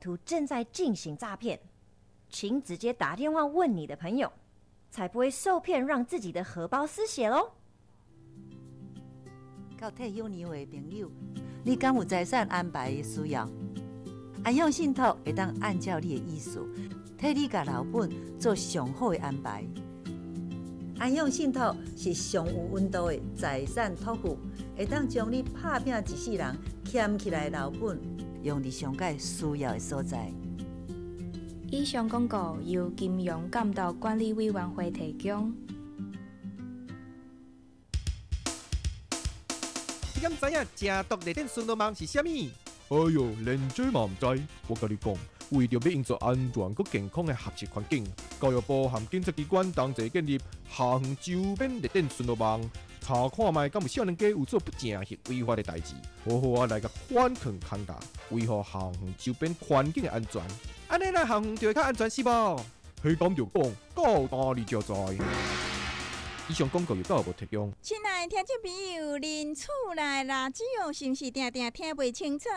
徒正在進行詐騙，請直接打電話問你的朋友，才不會受騙，讓自己的荷包失血囉。到退休年歲的朋友，你敢有財產安排的需要？安養信託會當按照你的意思，替你共老本做上好的安排。安養信託是上有溫度的財產託付，會當將你打拼一世人儉起來的老本，用佇上蓋需要的所在。以上廣告由金融監督管理委員會提供。你敢知影誠毒熱電巡邏網是啥物？哎喲，連這嘛毋知？我共你講，為著欲營造安全閣健康的學習環境，教育部和檢察機關同齊建立校園周邊熱電巡邏網，查看覓敢有少年家有做不正或違法的代誌，好好仔來共反抗看教，維護校園周邊環境的安全。按呢，咱校園就會較安全是無？彼敢著講，到今你才知。以上廣告由教育部提供。親愛的聽眾朋友，恁厝內垃圾哦，是毋是定定聽袂清楚？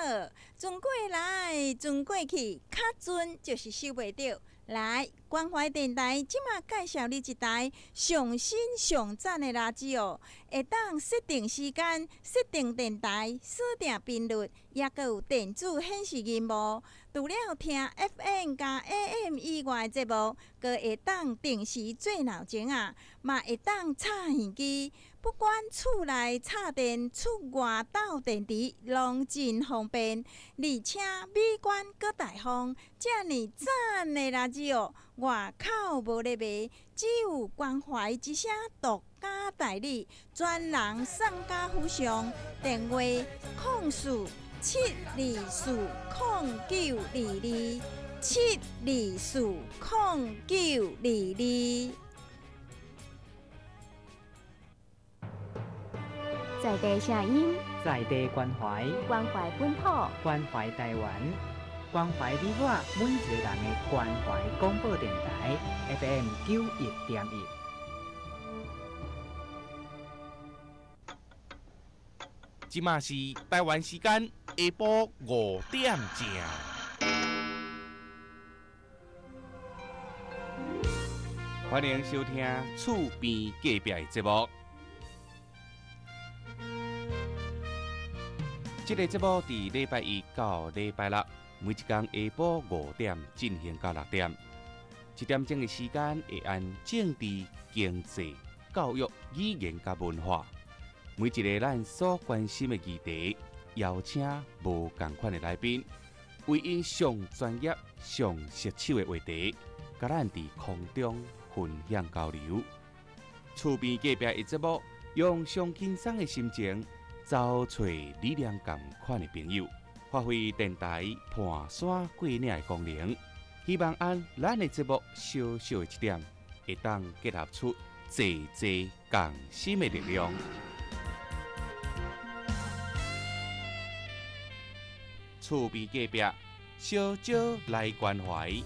船過來，船過去，較準就是收袂著。來，關懷電台這馬介紹你一台上新上讚的垃圾哦，會當設定時間、設定電台、鎖定頻率，抑閣有電子顯示螢幕。除了聽 FM 佮 AM 以外的節目，閣會當定時做鬧鐘仔，嘛會當插耳機。不管厝內插電、出外鬥電池，攏真方便，而且美觀閣大方。遮爾讚的垃圾哦，外口無咧賣，只有關懷之聲獨家代理，專人送到府上。電話：04-724-0922，724-0922。在地聲音，在地關懷，關懷本土，關懷台灣，關懷你我每一個人的關懷廣播電台 FM 91.1。這馬是台灣時間下晡5點正。歡迎收聽厝邊隔壁的節目。這個節目佇禮拜一到禮拜六，每一工下晡5點進行到6點，一點鐘的時間會按政治、經濟、教育、語言佮文化，每一個咱所關心的議題，邀請無仝款的來賓，為𪜶上專業、上熟手的話題，佮咱佇空中分享交流。厝邊隔壁的節目，用上輕鬆的心情，走揣理念仝款的朋友，發揮電台伴山過嶺的功能。希望按咱的節目小小的一點，會當結合出濟濟共心的力量。厝邊隔壁，小少來關懷，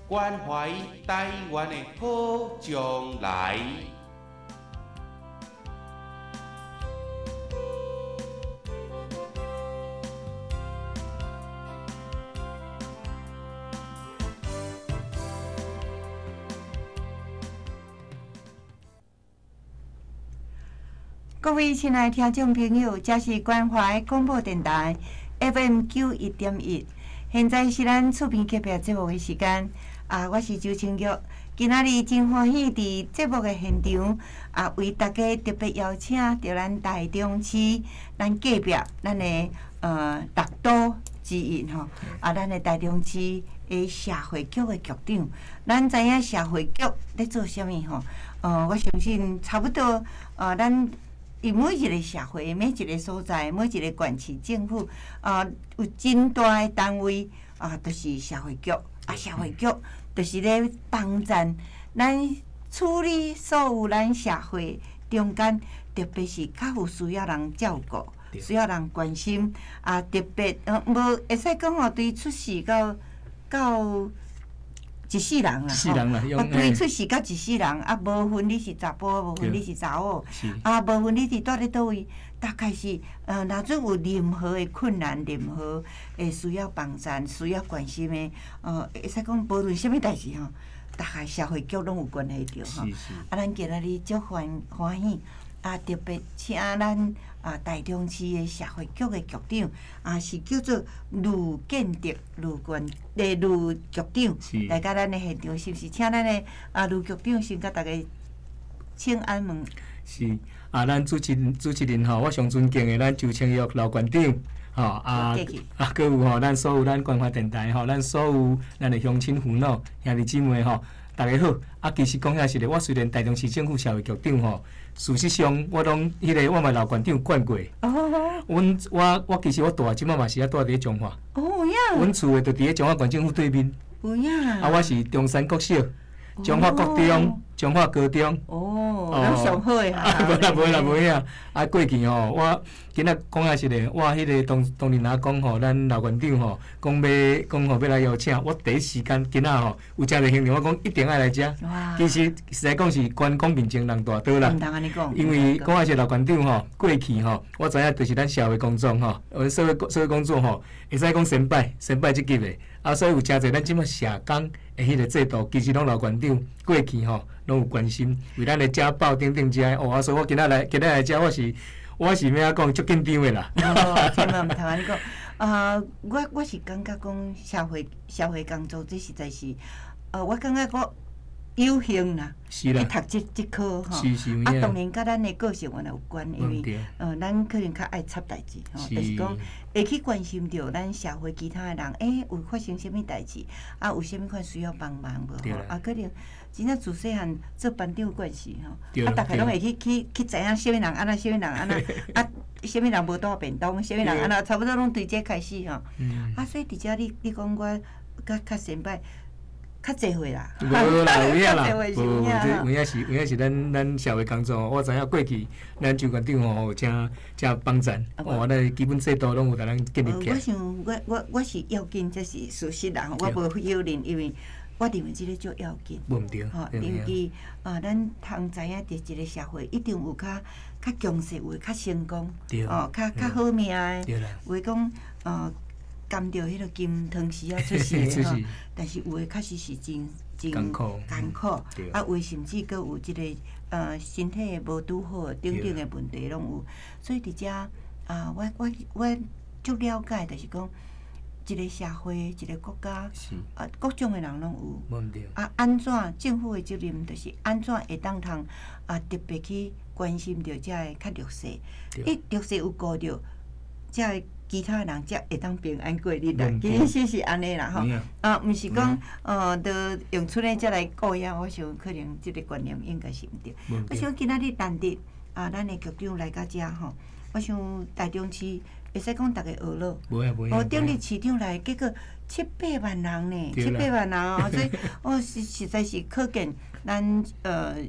關懷台灣的好將來。各位親愛的聽眾朋友，這是關懷廣播電台 FM 91.1，現在是咱厝邊隔壁節目的時間。啊，我是周清玉，今仔日真歡喜佇節目的現場，啊，為大家特別邀請著咱台中市咱隔壁咱的六都之一吼，啊，咱的台中市的社會局的局長。咱知影社會局咧做啥物吼？我相信差不多，咱佇每一個社會、每一個所在、每一個縣市政府，啊，有真大的單位啊，就是社會局。啊，社會局就是咧幫助咱處理所有咱社會中間，特別是較有需要人照顧、需要人關心啊，特別無會使講吼，對出世到一世人啦，一世人啦，吼，对出世到一世人，啊，無分你是查埔，無分你是查某，啊，無分你佇蹛咧佗位，大概是，若準有任何的困難，任何會需要幫助、需要關心的，會使講無論啥物代誌吼，大概社會局攏有關係著吼。啊，咱今仔日足歡歡喜，啊，特別請咱啊台中市的社會局的局長，啊是叫做呂建德呂縣的呂局長，來到咱的現場，是毋是？請咱的啊呂局長先佮大家請安問。是啊，咱主持人吼，我上尊敬的咱周清玉老縣長，吼啊啊，閣有吼，咱所有咱關懷電台吼，咱所有咱的鄉親父老兄弟姊妹吼，大家好。啊，其實講遐實的，我雖然台中市政府社會局長吼，事實上我攏彼個我嘛老縣長管過。哦。阮我我其實我住這擺嘛是啊，住佇咧彰化。哦呀。阮厝的就佇咧彰化縣政府對面。有影。啊，我是中山國小、彰化國中、彰化高中。哦，攏上好的啊！無啦無啦無影。啊，過去吼，我今仔講遐實的，我彼個當當年若講吼，咱老縣長吼，講欲講吼欲來邀請，我第一時間今仔吼有遮個行程，我講一定愛來遮。其實實在講是關公面前人大刀啦。毋通按呢講。因為講遐是老縣長吼，過去吼，我知影就是咱社會工作吼，社會工作吼，會使講先輩先輩這級的。啊，所以有誠濟咱這擺社工的彼個制度，其實攏老縣長過去吼，攏有關心，為咱的家暴等等遮個。哦，啊，所以我今仔來，今仔來遮，我是欲按怎講，足緊張的啦。哦，千萬毋通按呢講。啊，我是感覺講社會工作，這實在是，我感覺我有幸啦，去讀這科吼。啊，當然佮咱的個性原來有關，因為咱可能較愛插代誌吼，就是講會去關心著咱社會其他的人，欸，有發生啥物代誌，啊，有啥物款需要幫忙無吼？啊，可能真正自細漢做班長關係吼，啊，逐家攏會去知影啥物人按怎，啥物人按怎，啊，啥物人無帶便當，啥物人按怎，差不多攏對這開始吼。啊，所以佇遮你講我較先擺。較濟歲啦，無啦，有影啦，無，這有影是有影是咱社會工作，我知影過去咱周縣長吼，誠誠幫贊，哦，咱基本制度攏有共咱建立起來。我想，我是要緊，這是事實啦，我無否認，因為我認為這個足要緊。無毋對，吼，尤其啊，咱通知影佇一個社會，一定有較強勢，有較成功，哦，較好命的，有的講，含著彼個金湯匙啊出世的吼，但是有的確實是真真艱苦，啊，有的甚至閣有這個身體無拄好等等的問題攏有，所以佇遮啊，我足了解，就是講一個社會，一個國家，啊，各種的人攏有，啊，按怎政府的責任就是按怎會當通啊，特別去關心著遮个較弱勢，伊弱勢有顧著，遮个。其他人才會當平安過日啦，其實是按呢啦吼，啊，毋是講，著用賰的才來顧遐，我想可能這個觀念應該是毋對。我想今仔日難得啊，咱的局長來到遮吼，我想台中市會使講逐家學咯。哦，頂日市長來，結果七八萬人呢，七八萬人哦，所以哦，實在是可見咱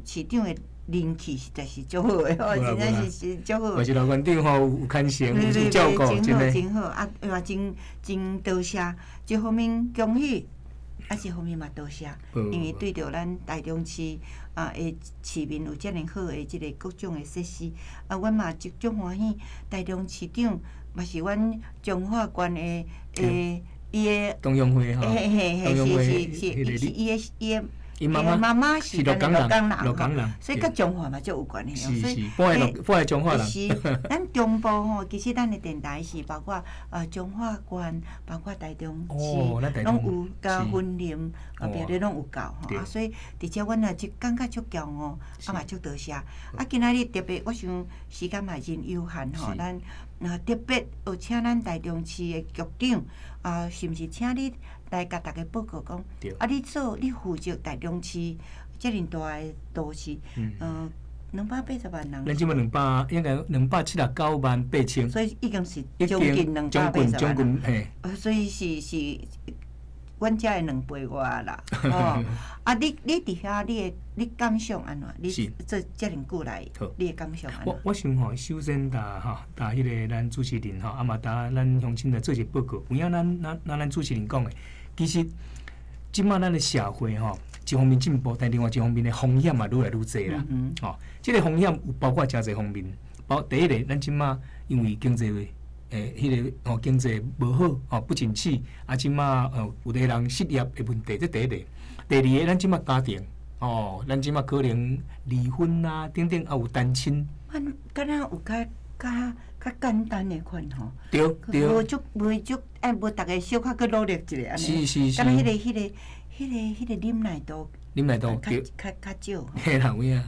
市長的。人氣實在是足好的吼，真正是足好。嘛是老縣長吼有牽線，有照顧，真好真好啊！嘛真真多謝，這方面恭喜，啊，這方面嘛多謝，因為對著咱台中市啊的市民有遮爾好的這個各種的設施，啊，阮嘛足歡喜。台中市長嘛是阮彰化縣的伊的董事會吼，嘿嘿嘿，是伊的。伊媽媽是鹿港人，所以佮彰化嘛足有關係。是是，半個彰化人。是，咱中部吼，其實咱的電台是包括彰化縣，包括台中市，攏有佮雲林，啊，別的攏有夠吼。啊，所以佇遮阮也就感覺足驕傲，啊嘛足多謝。啊，今仔日特別，我想時間嘛真有限吼，咱特別有請咱台中市的局長，啊，是毋是請你？來共大家報告講，啊，你做你負責台中市遮爾大的都市，280萬人。咱這擺200，應該279萬8千。所以已經是將近280萬人。嘿。所以是，阮遮的2倍外啦。哦，啊，你佇遐，你感想按怎？你做遮爾久來，你的感想按怎？我想吼，首先踏吼，踏彼個咱主持人吼，啊嘛踏咱鄉親來做一個報告。有影咱主持人講的，其實這馬咱的社會吼，一方面進步，但另外一方面的風險嘛愈來愈濟啦。吼，這個風險有包括誠濟方面，包第一个，咱這馬因為經濟彼个吼經濟無好，吼不景氣，啊，這馬有的人失業的問題，這第一个。第二个，咱這馬家庭，哦，咱這馬可能離婚啊，等等，啊有單親。阮敢若有較較較簡單的款吼。對對。無足無足，愛無逐个小可閣努力一下按呢。是是是。敢若彼個忍耐度。忍耐度較較較少。嘿啦，有影。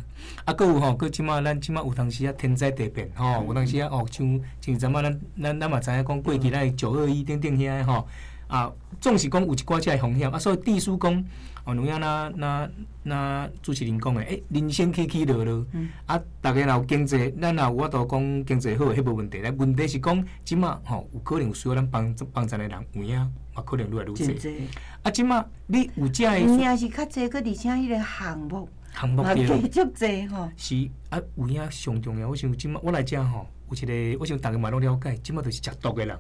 啊，閣有吼，閣這馬咱這馬有當時啊，天災地變吼，有當時啊，哦，像像陣仔咱咱咱嘛知影講過去咱的921等等遐个吼，啊，總是講有一寡這个風險啊，所以致使講，哦，有影若若若主持人講的，欸，人生起起落落，啊，逐家若有經濟，咱若有法度講經濟好，彼無問題。但問題是講，這馬吼有可能有需要咱幫幫贊的人，有影嘛可能愈來愈濟。啊，這馬你有這个，有影是較濟，閣而且彼个項目，項目對，足濟吼。是啊，有影上重要。我想這馬我來遮吼，有一个，我想逐家嘛攏了解，這馬就是食毒的人。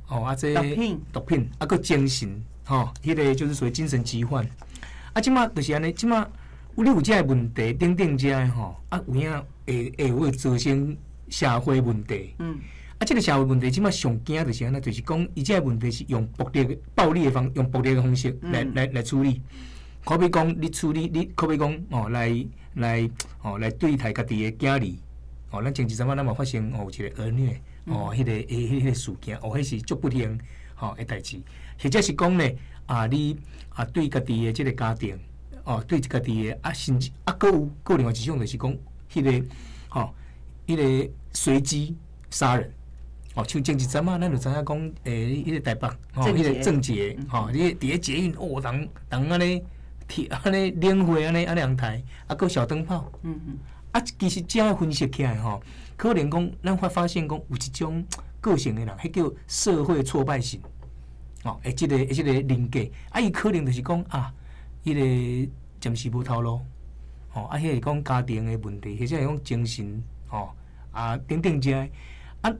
哦，啊，這毒品，毒品，啊，閣精神，吼，彼个就是屬於精神疾患。啊，這馬就是按呢，這馬有你有這个問題等等這个吼，啊，有影會會有造成社會問題。啊，這个社會問題，這馬上驚就是按呢，就是講伊這个問題是用暴力、暴力的方，用暴力的方式來來來處理。可比講，你處理你，可比講哦，來來哦，來對待家己的囝兒。哦，咱前一陣仔咱嘛發生哦，有一個兒虐。哦，彼个、彼个事件，哦，彼是足不幸吼的代誌，或者是講咧，啊，你啊對家己的這个家庭，哦，對家己的啊，甚至啊，閣有閣另外一種就是講，彼个吼，彼个隨機殺人，哦，像前一陣仔，咱就知影講，欸，彼个台北，吼，彼個鄭捷，吼，你佇咧捷運，哦，人人按呢鐵按呢冷血按呢按呢人刣，啊，閣小燈泡，啊，其實這樣分析起來吼。可能講，咱會發現講有一種個性的人，彼叫社會挫敗型，哦，欸，這個這個人格，啊，伊可能就是講啊，彼个暫時無頭路，哦，啊，彼個講家庭的問題，或者是講精神，哦，啊，等等這个，啊，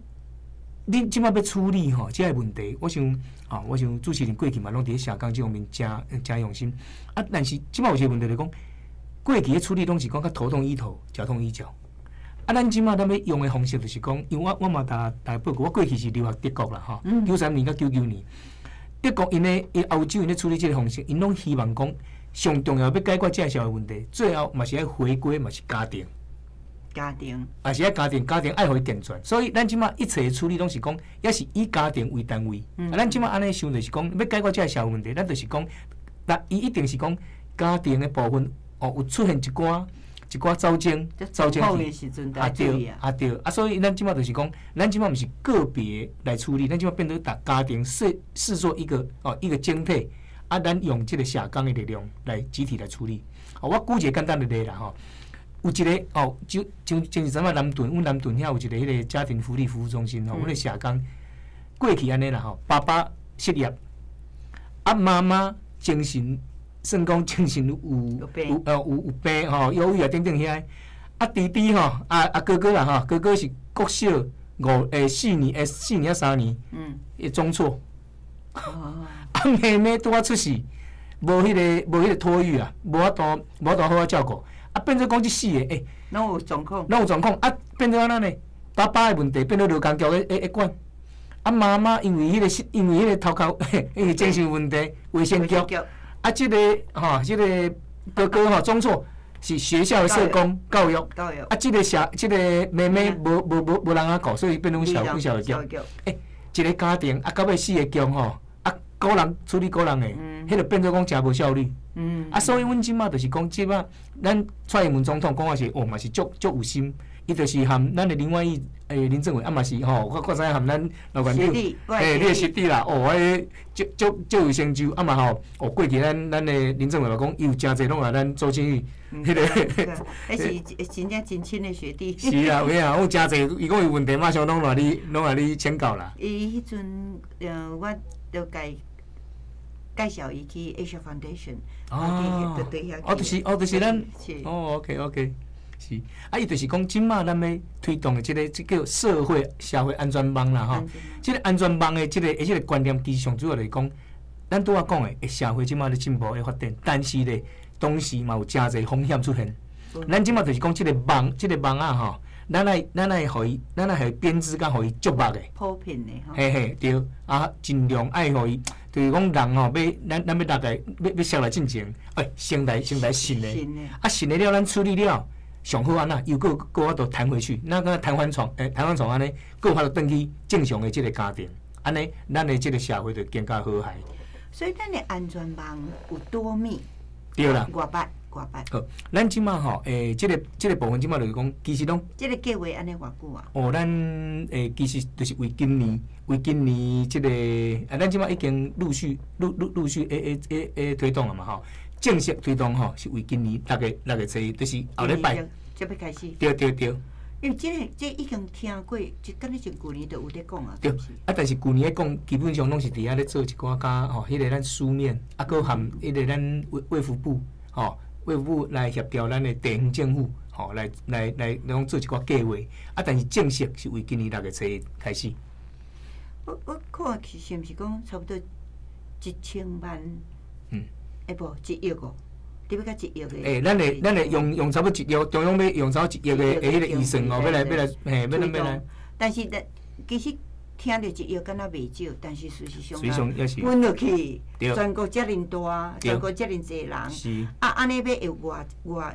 你這擺欲處理吼這个問題，我想，啊，我想主持人過去嘛攏佇咧社工這方面誠誠用心，啊，但是這擺有一個問題就是講，過去的處理攏是講較頭痛醫頭，腳痛醫腳。啊，咱這馬咱欲用的方式就是講，因為我我嘛逐逐報告，我過去是留學德國啦，吼，93年到99年，德國𪜶咧，𪜶歐洲𪜶咧處理這个方式，𪜶攏希望講，上重要欲解決這个社會問題，最後嘛是愛回歸嘛是家庭，家庭，也是愛家庭，家庭愛予伊健全。所以咱這馬一切的處理攏是講，抑是以家庭為單位。啊，咱這馬按呢想就是講，欲解決這个社會問題，咱就是講，那伊一定是講家庭的部分，哦，有出現一寡。一寡走精，走精去，啊對，啊對，啊所以咱這馬就是講，咱這馬毋是個別來處理，咱這馬變做逐家庭視視作一個哦一個整體，啊，咱用這个社工的力量來集體來處理。哦，我舉一個簡單的例啦吼，有一個哦，就像像是陣仔南屯，阮南屯遐有一個彼个家庭福利服務中心吼，阮的社工過去按呢啦吼，爸爸失業，啊媽媽精神。算講精神有有呃有有病吼，憂鬱啊等等遐，啊弟弟吼，啊啊哥哥啦吼，哥哥是國小五欸四年欸四年抑三年，會中輟，啊妹妹拄仔出世，無彼个無彼个托育啊，無法度無法度好好照顧，啊變做講這四個欸，攏有狀況，攏有狀況，啊變做按怎呢？爸爸的問題變做勞工局咧咧管，啊媽媽因為彼个因為彼个頭殼因為精神問題，衛生局。啊，這個吼，這個哥哥吼，總錯是學校的社工教育，教育。啊，這個小這個妹妹無無無無人仔顧，所以變成小小的局。欸，一個家庭啊，到尾四個局吼，啊，個人處理個人的，彼個變做講誠無效率。啊，所以阮這馬就是講，這馬咱蔡英文總統講的是，哦，嘛是足足有心。伊就是含咱的林萬億欸林政委啊嘛是吼，我我知影含咱老縣長，欸，你的學弟啦，哦，彼足足足有成就啊嘛吼，哦，過去咱咱的林政委嘛講，伊有誠濟攏來咱周清玉，彼个，彼是真正真親的學弟。是啊，有影，有誠濟，伊講有問題，馬上攏來你攏來你請教啦。伊彼陣，我就共介紹伊去 Asia Foundation，哦，哦，就是哦，就是咱，哦，OK OK。是，啊，伊就是講，這馬咱欲推動的這个，這叫社會社會安全網啦，吼。這个安全網的這个，這个觀念，其實上主要就是講，咱拄仔讲的，社會這馬咧進步咧發展，但是咧，同時嘛有誠濟風險出現。咱這馬就是講這個網，這個網仔吼，咱愛予伊，咱愛予伊編織甲予伊足密的。普遍的吼。嘿嘿，對，啊，盡量愛予伊，就是講人吼，欲咱欲落來，欲摔來進前，欸，先來信的，啊，信的了，咱處理了，上好按怎，又閣閣有法度彈回去，那個彈簧床，欸，彈簧床按呢，閣有法度轉去正常的這個家庭，按呢，咱的這個社會就更加和諧。所以，咱的安全網有多密？對啦。偌密，偌密。好，咱這馬吼，欸，這個部分這馬就是講，其實攏。這個計劃按呢偌久啊？哦，咱欸，其實就是為今年，為今年這個啊，咱這馬已經陸續、陸續會推動了嘛吼。正式推動吼，是為今年6月初，就是後禮拜。就欲開始。對對對。因為這個這已經聽過，就敢若像舊年就有咧講啊。對，啊，但是舊年咧講，基本上攏是佇遐咧做一寡較吼，彼個咱書面，啊，閣含彼個咱衛福部，吼，衛福部來協調咱的地方政府，吼，來來講做一寡計劃，啊，但是正式是為今年6月初開始。我看是是毋是講差不多1000萬？欸無1億哦。你欲共1億的？欸，咱會用差不多1億，中央欲用差不多1億的彼個預算哦，欲來，嘿，欲來。但是，其實聽著1億敢若袂少，但是事實上，分落去，全國遮爾大，全國遮爾濟人，啊，按呢欲會偌偌，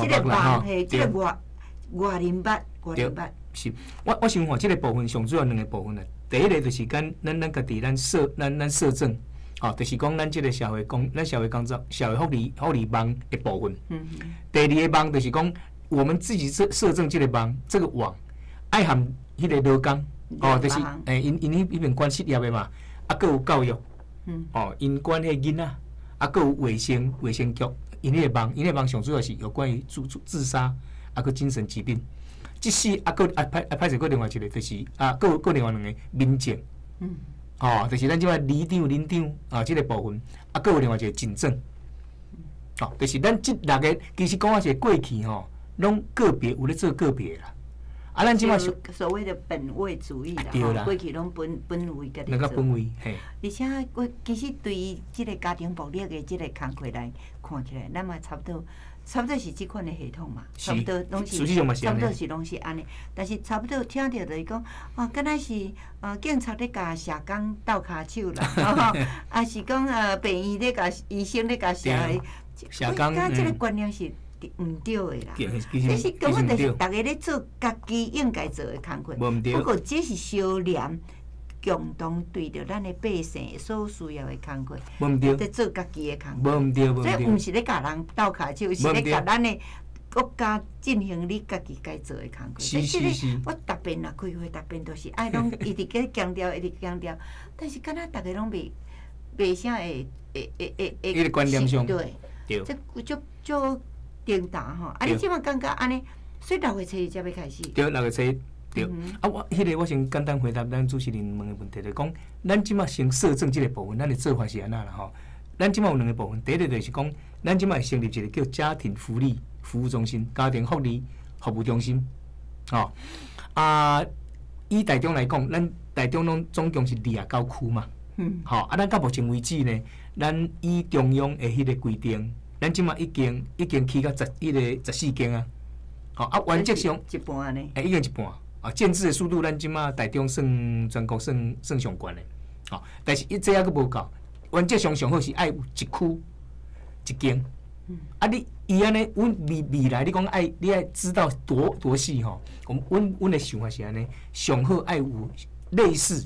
這個網嘿，這個偌偌人捌，偌人捌。是，我想吼，這個部分上主要兩個部分啦。第一個就是咱家己咱社政。吼，就是講咱這個社會工，咱社會工作、社會福利網的部分。第二個網就是講，我們自己社政這個網，這個網，愛含彼個勞工，哦，就是欸，𪜶彼邊管失業的嘛，啊，閣有教育，哦，𪜶管彼個囡仔，啊，閣有衛生局，𪜶彼個網，𪜶彼個網上主要是有關於自殺，啊，閣精神疾病，這四啊，閣啊歹啊歹勢閣另外一個就是啊，閣另外兩個民政。吼，就是咱這擺里長、鄰長啊，這個部分，啊，閣有另外一個警政，吼，就是咱這六個，其實講啊是過去吼，攏個別有咧做個別啦。啊，咱這擺所謂的本位主義啦，對啦，過去攏本位家己做。本位，嘿。而且我其實對於這個家庭暴力的這個工課來看起來，咱嘛差不多是這款的系統嘛，差不多攏是，差不多是攏是按呢。但是差不多聽著就是講，哦，敢若是警察咧共社工鬥跤手啦，抑是講病院咧共醫生咧共社社工，我感覺這個觀念是毋對的啦。這是根本就是逐家咧做家己應該做的工課。不過這是相連共同對著咱的百姓所需要的工課，佇做家己的工課。所以毋是咧共人鬥跤手，是咧共咱的國家進行你家己該做的工課。我逐遍若開會，逐遍都是愛攏一直閣強調，一直強調，但是敢若逐家攏袂啥會。彼個觀念上，對，這足足重大吼。啊，你這馬感覺按呢？所以六月初一才欲開始。對，六月初一。對，啊，我彼個我先簡單回答咱主持人問的問題，就是講，咱這馬先社政這個部分，咱的做法是按怎啦吼？咱這馬有兩個部分，第一個就是講，咱這馬會成立一個叫家庭福利服務中心、家庭福利服務中心，吼。啊，以台中來講，咱台中攏總共是29區嘛，吼，啊，咱到目前為止呢，咱以中央的彼個規定，咱這馬已經起到十彼個14間啊，吼，啊，原則上一半呢，欸，已經一半。啊，建置的速度，咱這馬台中算全國算上懸的，吼，但是伊這抑閣無夠，原則上上好是愛有一區一間。啊，你伊按呢，阮未來你講愛你愛知道多細吼？阮的想法是按呢，上好愛有類似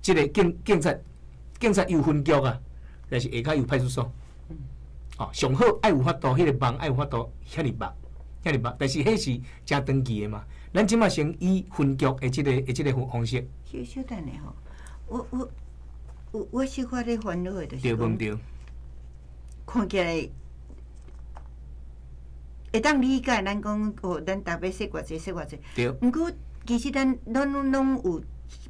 這個警察有分局啊，但是下跤有派出所。哦，上好愛有法度，彼個網愛有法度遐爾密，遐爾密，但是彼是誠長期的嘛。咱這馬先以分局的這個方式。小小等下吼，我小可咧煩惱的就是講，對，看起來會當理解，咱講哦，咱逐欲說偌濟說偌濟。毋過其實咱攏有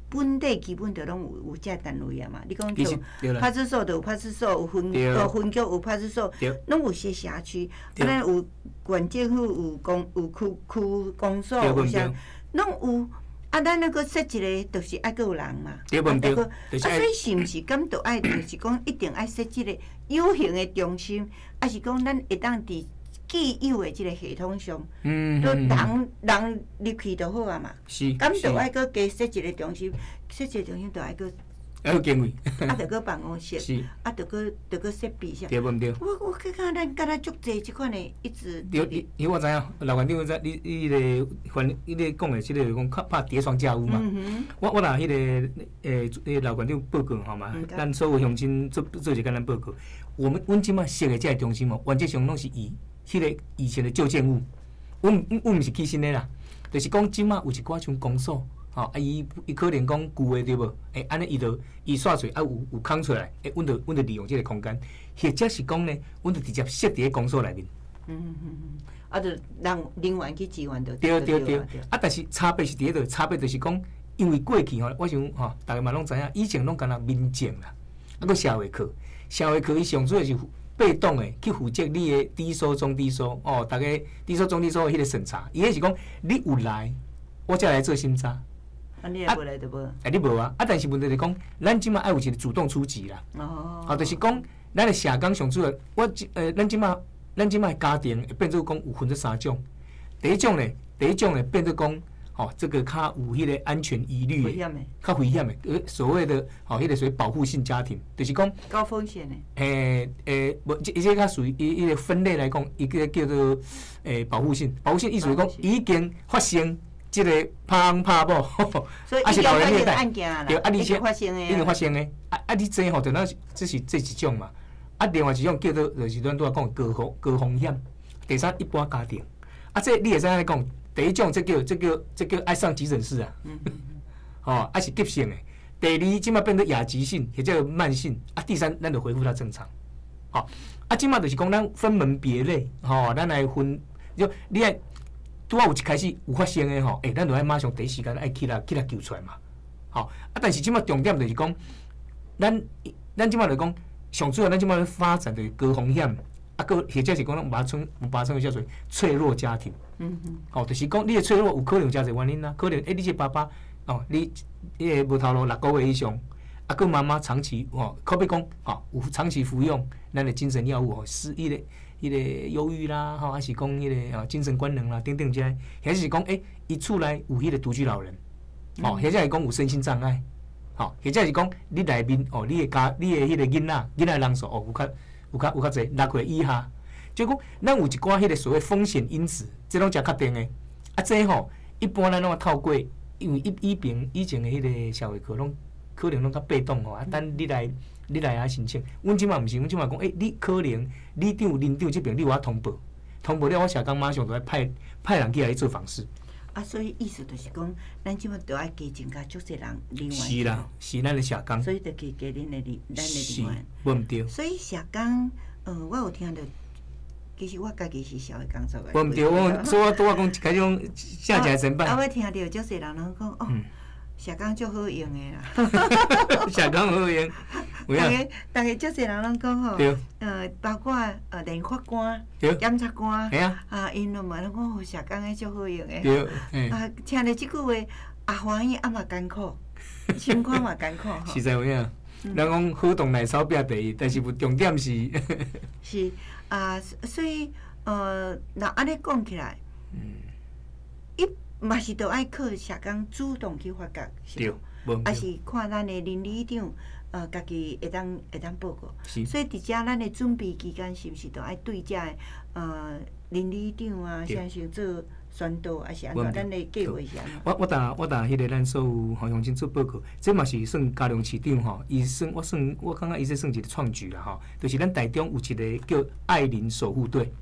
本地基本就攏有這單位啊嘛。你講像派出所就有派出所，有分局有派出所，攏有些轄區。啊，咱有縣政府有公有區區公所有啥，攏有。啊，啊，咱那閣設一个，就是愛閣有人嘛。對無毋對？啊，所以是毋是敢著愛，就是講一定愛設這個有形的中心，抑是講咱會當佇既有的這個系統上，都人人入去就好啊嘛。是。敢著愛閣加設一個中心，設一個中心著愛閣。還有經費。啊，著閣辦公室。是。啊，著閣著閣設備啥。對無毋對？我感覺咱敢若足濟這款的，一直。對，因為我知影，老縣長知你你彼個反你咧講的這個講較拍疊床架屋嘛。我若彼個彼個老縣長報告吼嘛，咱所有鄉親做做一個簡單報告。我們阮這擺設的這個中心哦，原則上攏是以彼個以前的舊建物，阮阮毋是起新的啦，就是講這擺有一寡像公所。吼，啊伊伊可能講舊的對無？欸，按呢伊就伊煞喙啊有有空出來，欸，阮就阮就利用這個空間，或者是講呢，阮就直接設佇咧公所內面。啊，就人人員去支援就對對對。啊，但是差別是佇彼度，差別就是講，因為過去吼，我想吼，逐家嘛攏知影，以前攏干焦民政啦，啊，閣社會課，社會課伊上主要是被動的去負責你的低收中低收哦，逐家低收中低收的彼個審查，伊彼是講你有來，我才來做審查。啊，你若無來就無。欸，你無啊？啊，但是問題是講，咱這擺愛有一個主動出擊啦。哦。啊，就是講，咱的社工上主要，我咱這擺咱這擺家庭會變做講有分做三種。第一種呢，第一種呢變做講，吼，這個較有彼個安全疑慮的，較危險的，所謂的吼，彼個屬於保護性家庭，就是講高風險的。欸，無，這這較屬於伊伊個分類來講，伊個叫做保護性，保護性意思是講已經發生。這個拍翁拍某，啊是老人虐待，對，啊你先已經發生的，啊啊你這吼就咱這是這一種嘛，啊另外一種叫做就是咱拄仔講高風高風險，第三一般家庭，啊這你會使按呢講，第一種這叫這叫這叫愛上急診室啊，吼啊是急性的，第二這擺變做亞急性或者慢性，啊第三咱就恢復到正常，吼啊這擺就是講咱分門別類，吼咱來分，就你愛。拄仔有一開始有發生的吼，欸，咱就愛馬上第一時間愛起來起來救出來嘛，吼啊！但是這擺重點就是講，咱咱這擺就講，上主要咱這擺發展就是高風險，啊，閣或者是講咱把它稱把它稱為叫做脆弱家庭。吼，就是講你的脆弱有可能有誠濟原因啦，可能欸，你這爸爸哦，你彼個無頭路六個月以上，啊，閣媽媽長期吼，可比講吼有長期服用咱的精神藥物吼，是彼個。彼個憂鬱啦，吼，還是講彼個精神官能啦，等等這个，或者是講，欸，伊厝內有彼個獨居老人，吼，或者是講有身心障礙，吼，或者是講你內面哦，你的家，你的彼個囡仔，囡仔人數哦，有較有較有較濟6歲以下，就講咱有一寡彼個所謂風險因子，這攏誠確定的。啊，這吼一般咱攏透過，因為以以以前的彼個社會課攏可能攏較被動吼，啊，等你來。你來遐申請，阮這擺毋是，阮這擺講，欸，你可能里長、鄰長這邊你有愛通報，通報了，我社工馬上就愛派派人去共你做訪視。啊，所以意思就是講，咱這擺著愛加增加足濟人人員。是啦，是咱的社工。所以就加加恁的人，咱的人員。無毋對。所以社工，我有聽著，其實我家己是社會工作的。無毋對，我所以我拄仔講，開種正正前擺。啊，我聽著足濟人攏講哦。社工足好用的啦，社工好用，逐家逐家足濟人攏講吼，包括連法官、檢察官，啊，𪜶攏嘛攏講社工彼足好用的。啊，聽著這句話，也歡喜，啊嘛艱苦，心肝嘛艱苦吼。實在有影，人講好動內手拼第一，但是有重點是。是啊，所以若按呢講起來，伊。嘛是著愛靠社工主動去發覺，是無？抑是看咱的鄰里長，家己會當會當報告。所以佇遮咱的準備期間，是毋是著愛對遮的鄰里長啊，啥先做宣導，抑是按怎？咱的計劃是按怎？我我當我當彼個咱所有吼鄉親做報告，這嘛是算高雄市長吼，伊算我算我感覺伊這算一個創舉啦吼，就是咱台中有一個叫愛鄰守護隊。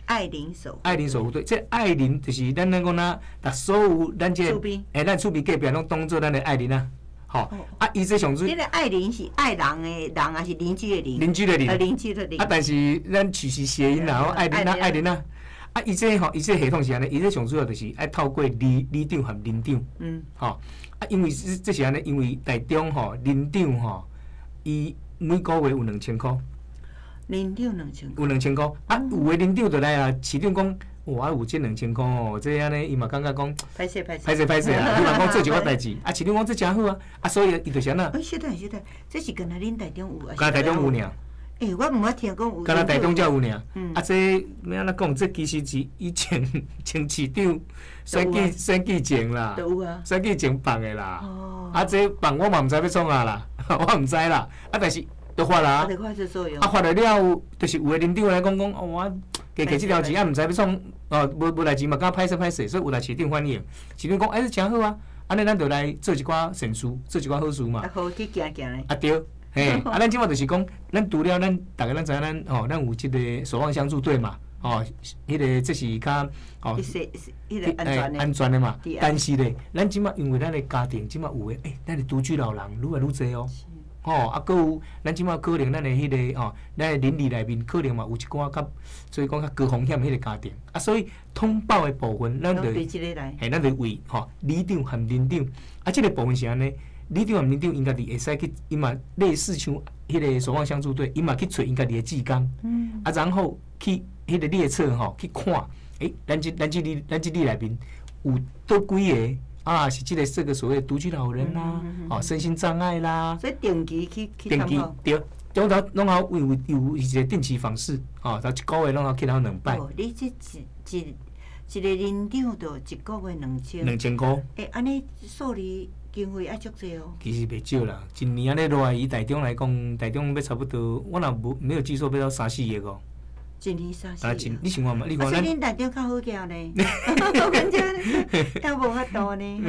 愛鄰守愛鄰守護隊，這愛鄰就是咱咱講哪，把所有咱這個，欸，咱厝邊隔壁攏當做咱的愛鄰啊，吼，啊，伊這上主。這個愛鄰是愛人的人，還是鄰居的鄰？鄰居的鄰。鄰居的鄰。啊，但是咱取是諧音啦，吼，愛鄰啊，愛鄰啊，啊，伊這吼，伊這系統是按呢，伊這上主要就是愛透過里里長和鄰長，吼，啊，因為這是按呢，因為台中吼鄰長吼，伊每個月有2000箍。邻长两千，有两千箍。啊，有的邻长就来啊，市长讲，哇，有这两千箍哦，这按呢，伊嘛感觉讲，歹势歹势，歹势歹势啦，伊嘛讲做一寡代志，啊，市长讲这诚好啊，啊，所以伊就是按怎？欸，稍等小等，这是干焦恁台中有，干焦台中有尔。欸，我毋捌听讲有。干焦台中才有尔。啊，这欲按怎讲？这其实是以前前市长选举前啦，选举前放的啦。啊，这放我嘛毋知欲创啥啦，我毋知啦。啊，但是就发啦。啊，发了了，就是有的邻长来讲讲，哦，我加摕这条钱，啊，毋知欲创，哦，无代志嘛，感觉歹势歹势，所以有来市长反映，市长讲，欸，这诚好啊，按呢咱就来做一寡善事，做一寡好事嘛。啊，好去行行咧。啊对。嘿，啊，咱这马就是讲，咱除了咱逐家咱知影咱吼，咱有这个守望相助队嘛，吼，彼个这是较吼，彼个安全的，安全的嘛。但是咧，咱这马因为咱的家庭这马有的，欸，咱的独居老人愈来愈济哦，吼，啊，阁有咱这马可能咱的彼个吼，咱的邻里内面可能嘛有一寡较，所以讲较高风险彼个家庭，啊，所以通报的部分，咱就，嘿，咱就为吼里长和邻长，啊，这个部分是按呢。里长和邻长𪜶家己会使去，伊嘛类似像彼个守望相助队，伊嘛去揣𪜶家己的志工，啊，然后去彼个列册吼去看，欸，咱这里内面有佗几个啊，是这个所谓独居老人啦，哦，身心障碍啦，所以定期去定期对，总头拢好有一个定期访视，哦，一个月拢好去到两摆。哦，你这一个邻长就一个月两千， 2000箍。欸，按呢数字经费爱足济哦。其实袂少啦，一年按呢落来，以台中来讲，台中欲差不多，我若无没有记错，欲到三四亿哦。一年三四亿。你想看觅？你看咱。所以恁台中较好额呢，阮这较无法度呢。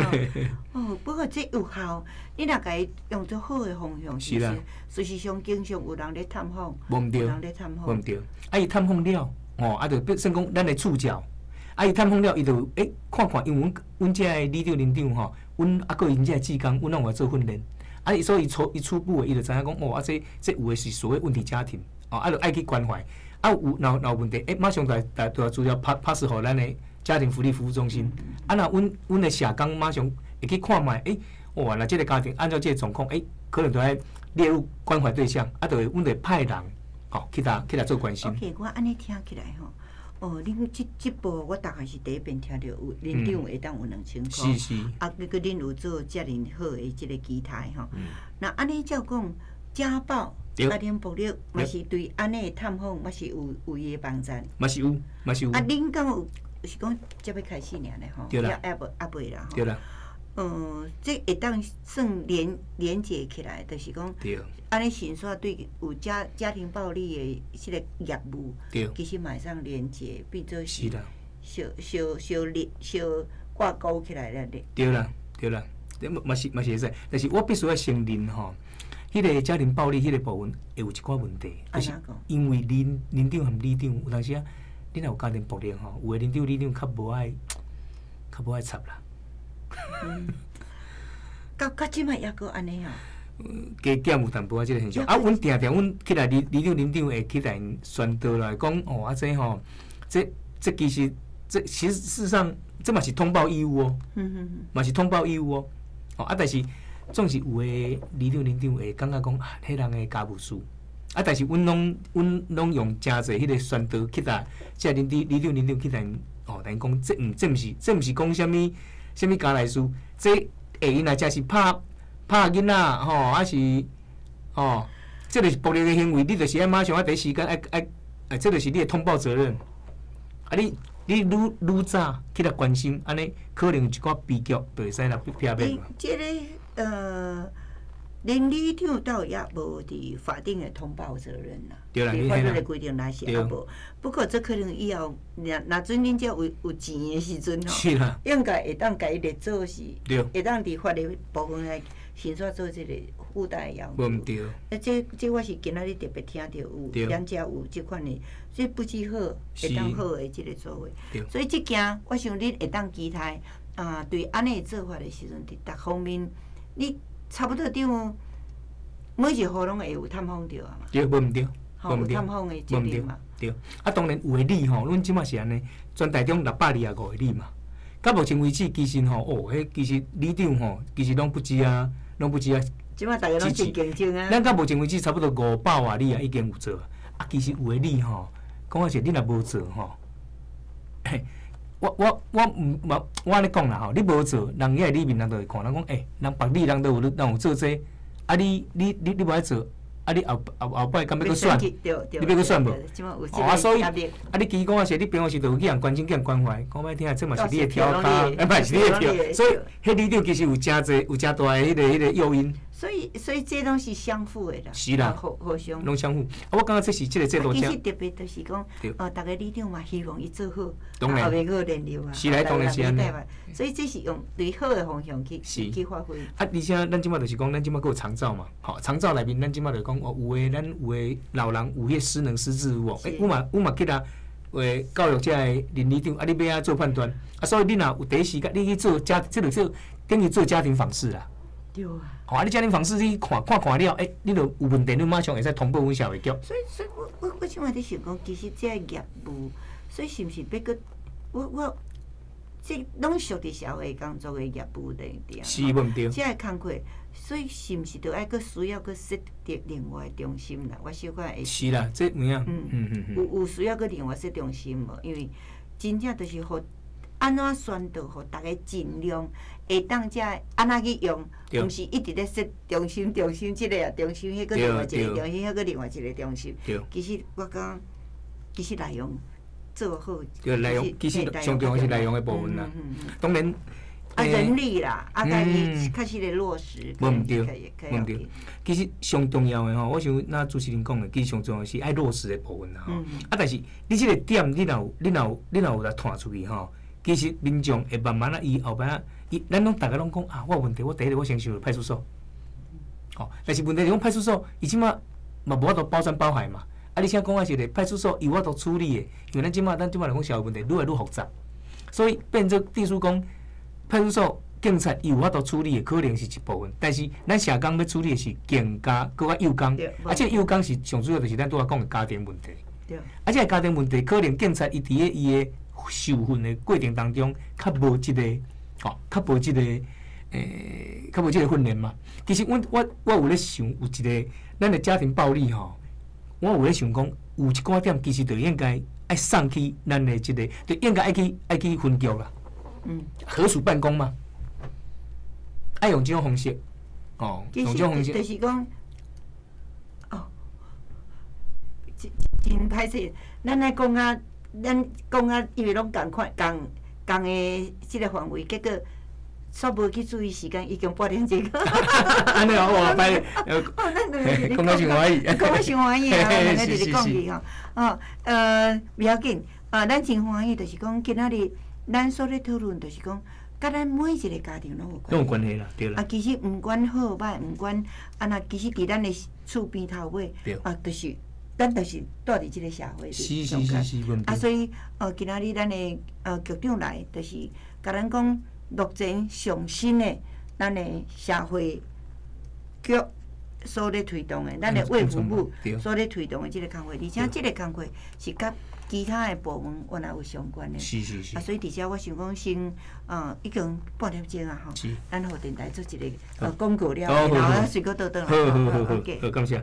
哦，不过这有效，你若共伊用做好的方向，是啦。事实上，经常有人咧探访，无毋对，有人咧探访，无毋对。啊，伊探访了，吼，啊，就变算讲咱的触角。啊，伊探访了，伊就欸看看，因为阮遮的里长、邻长吼，阮啊，阁𪜶遮的志工，阮拢有来做训练。啊，所以伊初步的，伊就知影讲，哦，啊，这有的是所谓问题家庭，哦，啊，就爱去关怀。啊，有若有问题，欸，马上来来就资料 pass 予咱的家庭福利服务中心。啊，若阮的社工马上会去看觅，欸，哇，若这个家庭按照这个状况，欸，可能就爱列入关怀对象，啊，就会阮就会派人，吼，去共做关心。 OK，我按呢听起来吼。哦，恁这部我大概是第一遍听著有邻长会当有两千箍，是是。啊，阁恁有做遮尔好的这个期待吼。若按呢照讲，家暴、家庭暴力嘛是对按呢的探访嘛是有伊的帮助。嘛是有，嘛是有。啊，恁敢有是讲才欲开始尔咧吼？对啦。犹未啦吼。对啦。这会当算连结起来，就是讲，按呢先煞对有家庭暴力的这个业务，其实嘛会使连结，变做是相相相连相挂钩起来了咧。对啦，对啦，嘛是会使，但是我必须爱承认吼，彼个家庭暴力彼个部分会有一寡问题，就是因为邻长和里长有当时啊，你若有家庭暴力吼，有的邻长里长较无爱插啦。到这摆犹阁按呢啊？加减有淡薄仔这个现象。啊，阮定定阮起来里长邻长会去共𪜶宣导啦，讲哦啊这吼，这其实这其实事实上这嘛是通报义务哦，嘛是通报义务哦。哦啊，但是总是有的里长邻长会感觉讲啊，彼人的家务事。啊，但是阮拢用诚济彼个宣导去共这里长邻长去共𪜶哦，共𪜶讲这毋是讲啥物啥物家内事，这下𪜶若真是拍拍囡仔吼，还是吼，这就是暴力的行为，你就是爱马上爱第一时间爱爱，哎，这就是你的通报责任。啊你愈早去来关心，按呢可能有一寡悲剧就会使来避免嘛。这个邻里长倒也无伫法定的通报责任啦。对啦，法律的规定来是犹无。不过这可能以后，若准恁遮有钱的时阵吼，是啦，应该会当共伊列做是，会当伫法律部分来申请做这个附带的要求。无毋对。啊，这我是今仔日特别听著有，咱遮有这款的，这不止好，会当好的这个作为。所以这件我想恁会当期待啊，对按呢做法的时阵，伫逐方面，你差不多等于每一户拢会有探访著啊嘛。对，无毋对，无毋对，探访的责任嘛。对，啊，当然有的里吼，阮这马是按呢，全台中625个里嘛。到目前为止，其实吼，哦，彼其实里长吼，其实拢不止啊，拢不止啊。这马逐家拢真竞争啊。咱到目前为止，差不多500外里啊，已经有做。啊，啊，其实有的你吼，讲的是你若无做吼，我毋嘛，我按呢讲啦吼，你无做，人遐里面人就会看，人讲欸，人别你人都有人有做这个，啊你无爱做，啊你后摆敢欲阁选？你欲阁选无？哦啊，所以啊，你其实讲啊是，你平常时就有去人关心、去人关怀，讲歹听，这嘛是你的挑跤，啊，毋是你的挑，所以彼里长其实有诚济、有诚大的彼个诱因。所以这拢是相互的啦，是啦，互相，拢相互。啊，我感觉这是这个制度。其实特别就是讲，哦，逐个里长嘛希望伊做好，当然，后面阁有连任啊，是来当然是按呢。所以这是用对好的方向去发挥。啊，而且咱这摆就是讲，咱这摆阁有长照嘛，吼，长照内面咱这摆就讲哦，有的咱有的老人有彼失能失智有无？欸，阮嘛去啦，有教育这个邻里长，啊，你欲按怎做判断？啊，所以你若有第一时间，你去做家，这个做等于做家庭访视啦。对啊。吼啊！你家庭访视你看看看了，欸，你就有问题，你马上会使通报阮社会局。所以我这摆伫想讲，其实这个业务，所以是毋是欲阁我这拢属伫社会工作的业务内底。是无毋对。这个工课，所以是毋是著爱阁需要阁设立另外中心啦？我小可会。是啦，这有影。有需要阁另外设中心无？因为真正就是予按怎宣导，予逐家尽量会当遮按怎去用，毋是一直咧设中心、中心，这个啊中心，彼个另外一个中心，彼个另外一个中心。其实我感觉，其实内容做好。对，内容其实上重要是内容的部分啦。当然，啊人力啦，啊，共伊确实咧落实。无毋对，无毋对。其实上重要的吼，我想那主持人讲的，其实上重要是爱落实的部分啦吼。啊，但是你这个点，你若有来传出去吼。其实民众会慢慢啊，伊后摆啊，伊咱拢逐家拢讲啊，我有问题，我第一个我先想派出所，吼，但是问题是讲派出所，伊这马嘛无法度包山包海嘛。啊，你现讲的是咧，派出所伊有法度处理的，因为咱这马来讲社会问题愈来愈复杂，所以变做意思讲，派出所警察伊有法度处理的可能是一部分，但是咱社工欲处理的是更加阁较幼工，啊，这个幼工是上主要就是咱拄仔讲的家庭问题，啊，这个家庭问题可能警察伊伫咧伊的受训的过程当中，较无这个，吼，较无这个，较无这个训练嘛。其实我有咧想，有一个咱的家庭暴力吼，我有咧想讲，有一寡点其实就应该爱送去咱的这个，就应该爱去分局啦，合署办公嘛，爱用这种方式，哦，用这种方式。就是讲，哦，真歹势，咱来讲啊。咱讲啊，因为拢仝款、仝的这个范围，结果煞无去注意时间，已经半点钟。按呢哦，歹，哦，咱两个讲甲伤欢喜，讲甲伤欢喜啊！两个直直讲去吼，哦，袂要紧，啊，咱真欢喜，就是讲今仔日咱所咧讨论，就是讲，佮咱每一个家庭拢有关，拢有关系啦，对啦。啊，其实毋管好歹，毋管按怎，其实伫咱的厝边头尾，啊，就是。咱就是住伫这个社会里中间，啊，所以今仔日咱的局长来，就是共咱讲目前上新的咱的社会局所咧推动的，咱的卫福部所咧推动的这个工课，而且这个工课是佮其他的部门原来有相关的。是。啊，所以伫遮我想讲先，已经半点钟啊吼，咱予电台做一个广告了，然后咱随阁倒转来。好，感谢。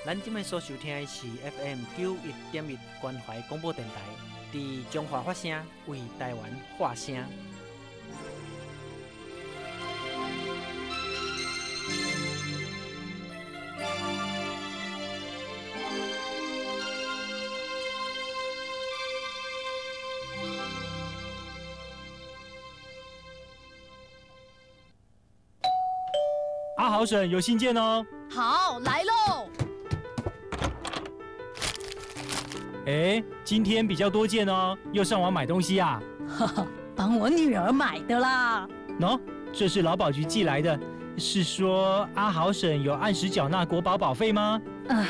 咱这摆所收听的是 FM 91.1关怀广播电台，伫彰化发声，为台湾发声。阿豪婶有信件哦。好，来喽。哎，今天比较多件哦，又上网买东西啊？哈哈，帮我女儿买的啦。喏，这是劳保局寄来的，是说阿豪婶有按时缴纳国保保费吗？啊，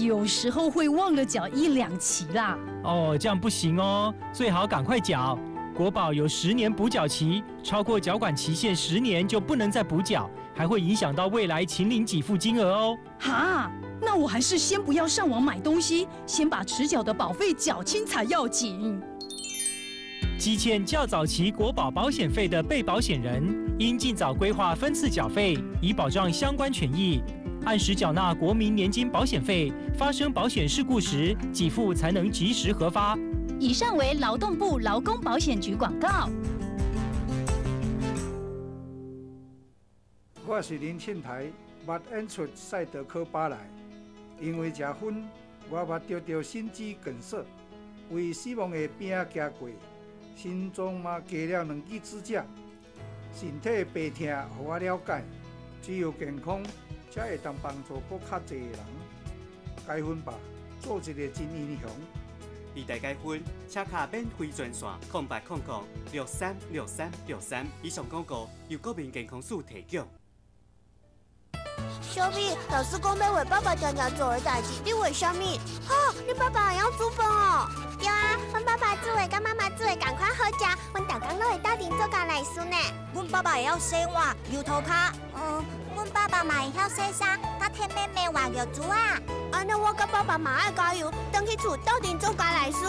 有时候会忘了缴一两期啦。哦，这样不行哦，最好赶快缴。国保有10年补缴期，超过缴款期限10年就不能再补缴，还会影响到未来请领给付金额哦。哈，那我还是先不要上网买东西，先把迟缴的保费缴清才要紧。积欠较早期国保保险费的被保险人，应尽早规划分次缴费，以保障相关权益。按时缴纳国民年金保险费，发生保险事故时，给付才能及时核发。以上为劳动部劳工保险局广告。我是林庆台，捌演出《赛德克巴莱》，因为食薰，我捌得著心肌梗塞，为死亡的边仔行过，心脏嘛加了两支支架，身体的病痛予我了解，只有健康才会当帮助阁较济的人。解薰吧，做一个真英雄。二代解薰，请敲免费专线0800636363。以上广告由国民健康署提供。小美，老师讲欲画爸爸定定做的代志，你画啥物？吼，你爸爸会晓煮饭哦？对啊，阮爸爸煮的佮妈妈煮的仝款好食，阮逐工拢会斗阵做家内事呢。阮爸爸会晓洗碗、搝涂跤。阮爸爸嘛会晓洗衫，佮替妹妹换尿苴仔。按呢，我佮爸爸嘛爱加油，转去厝斗阵做家内事。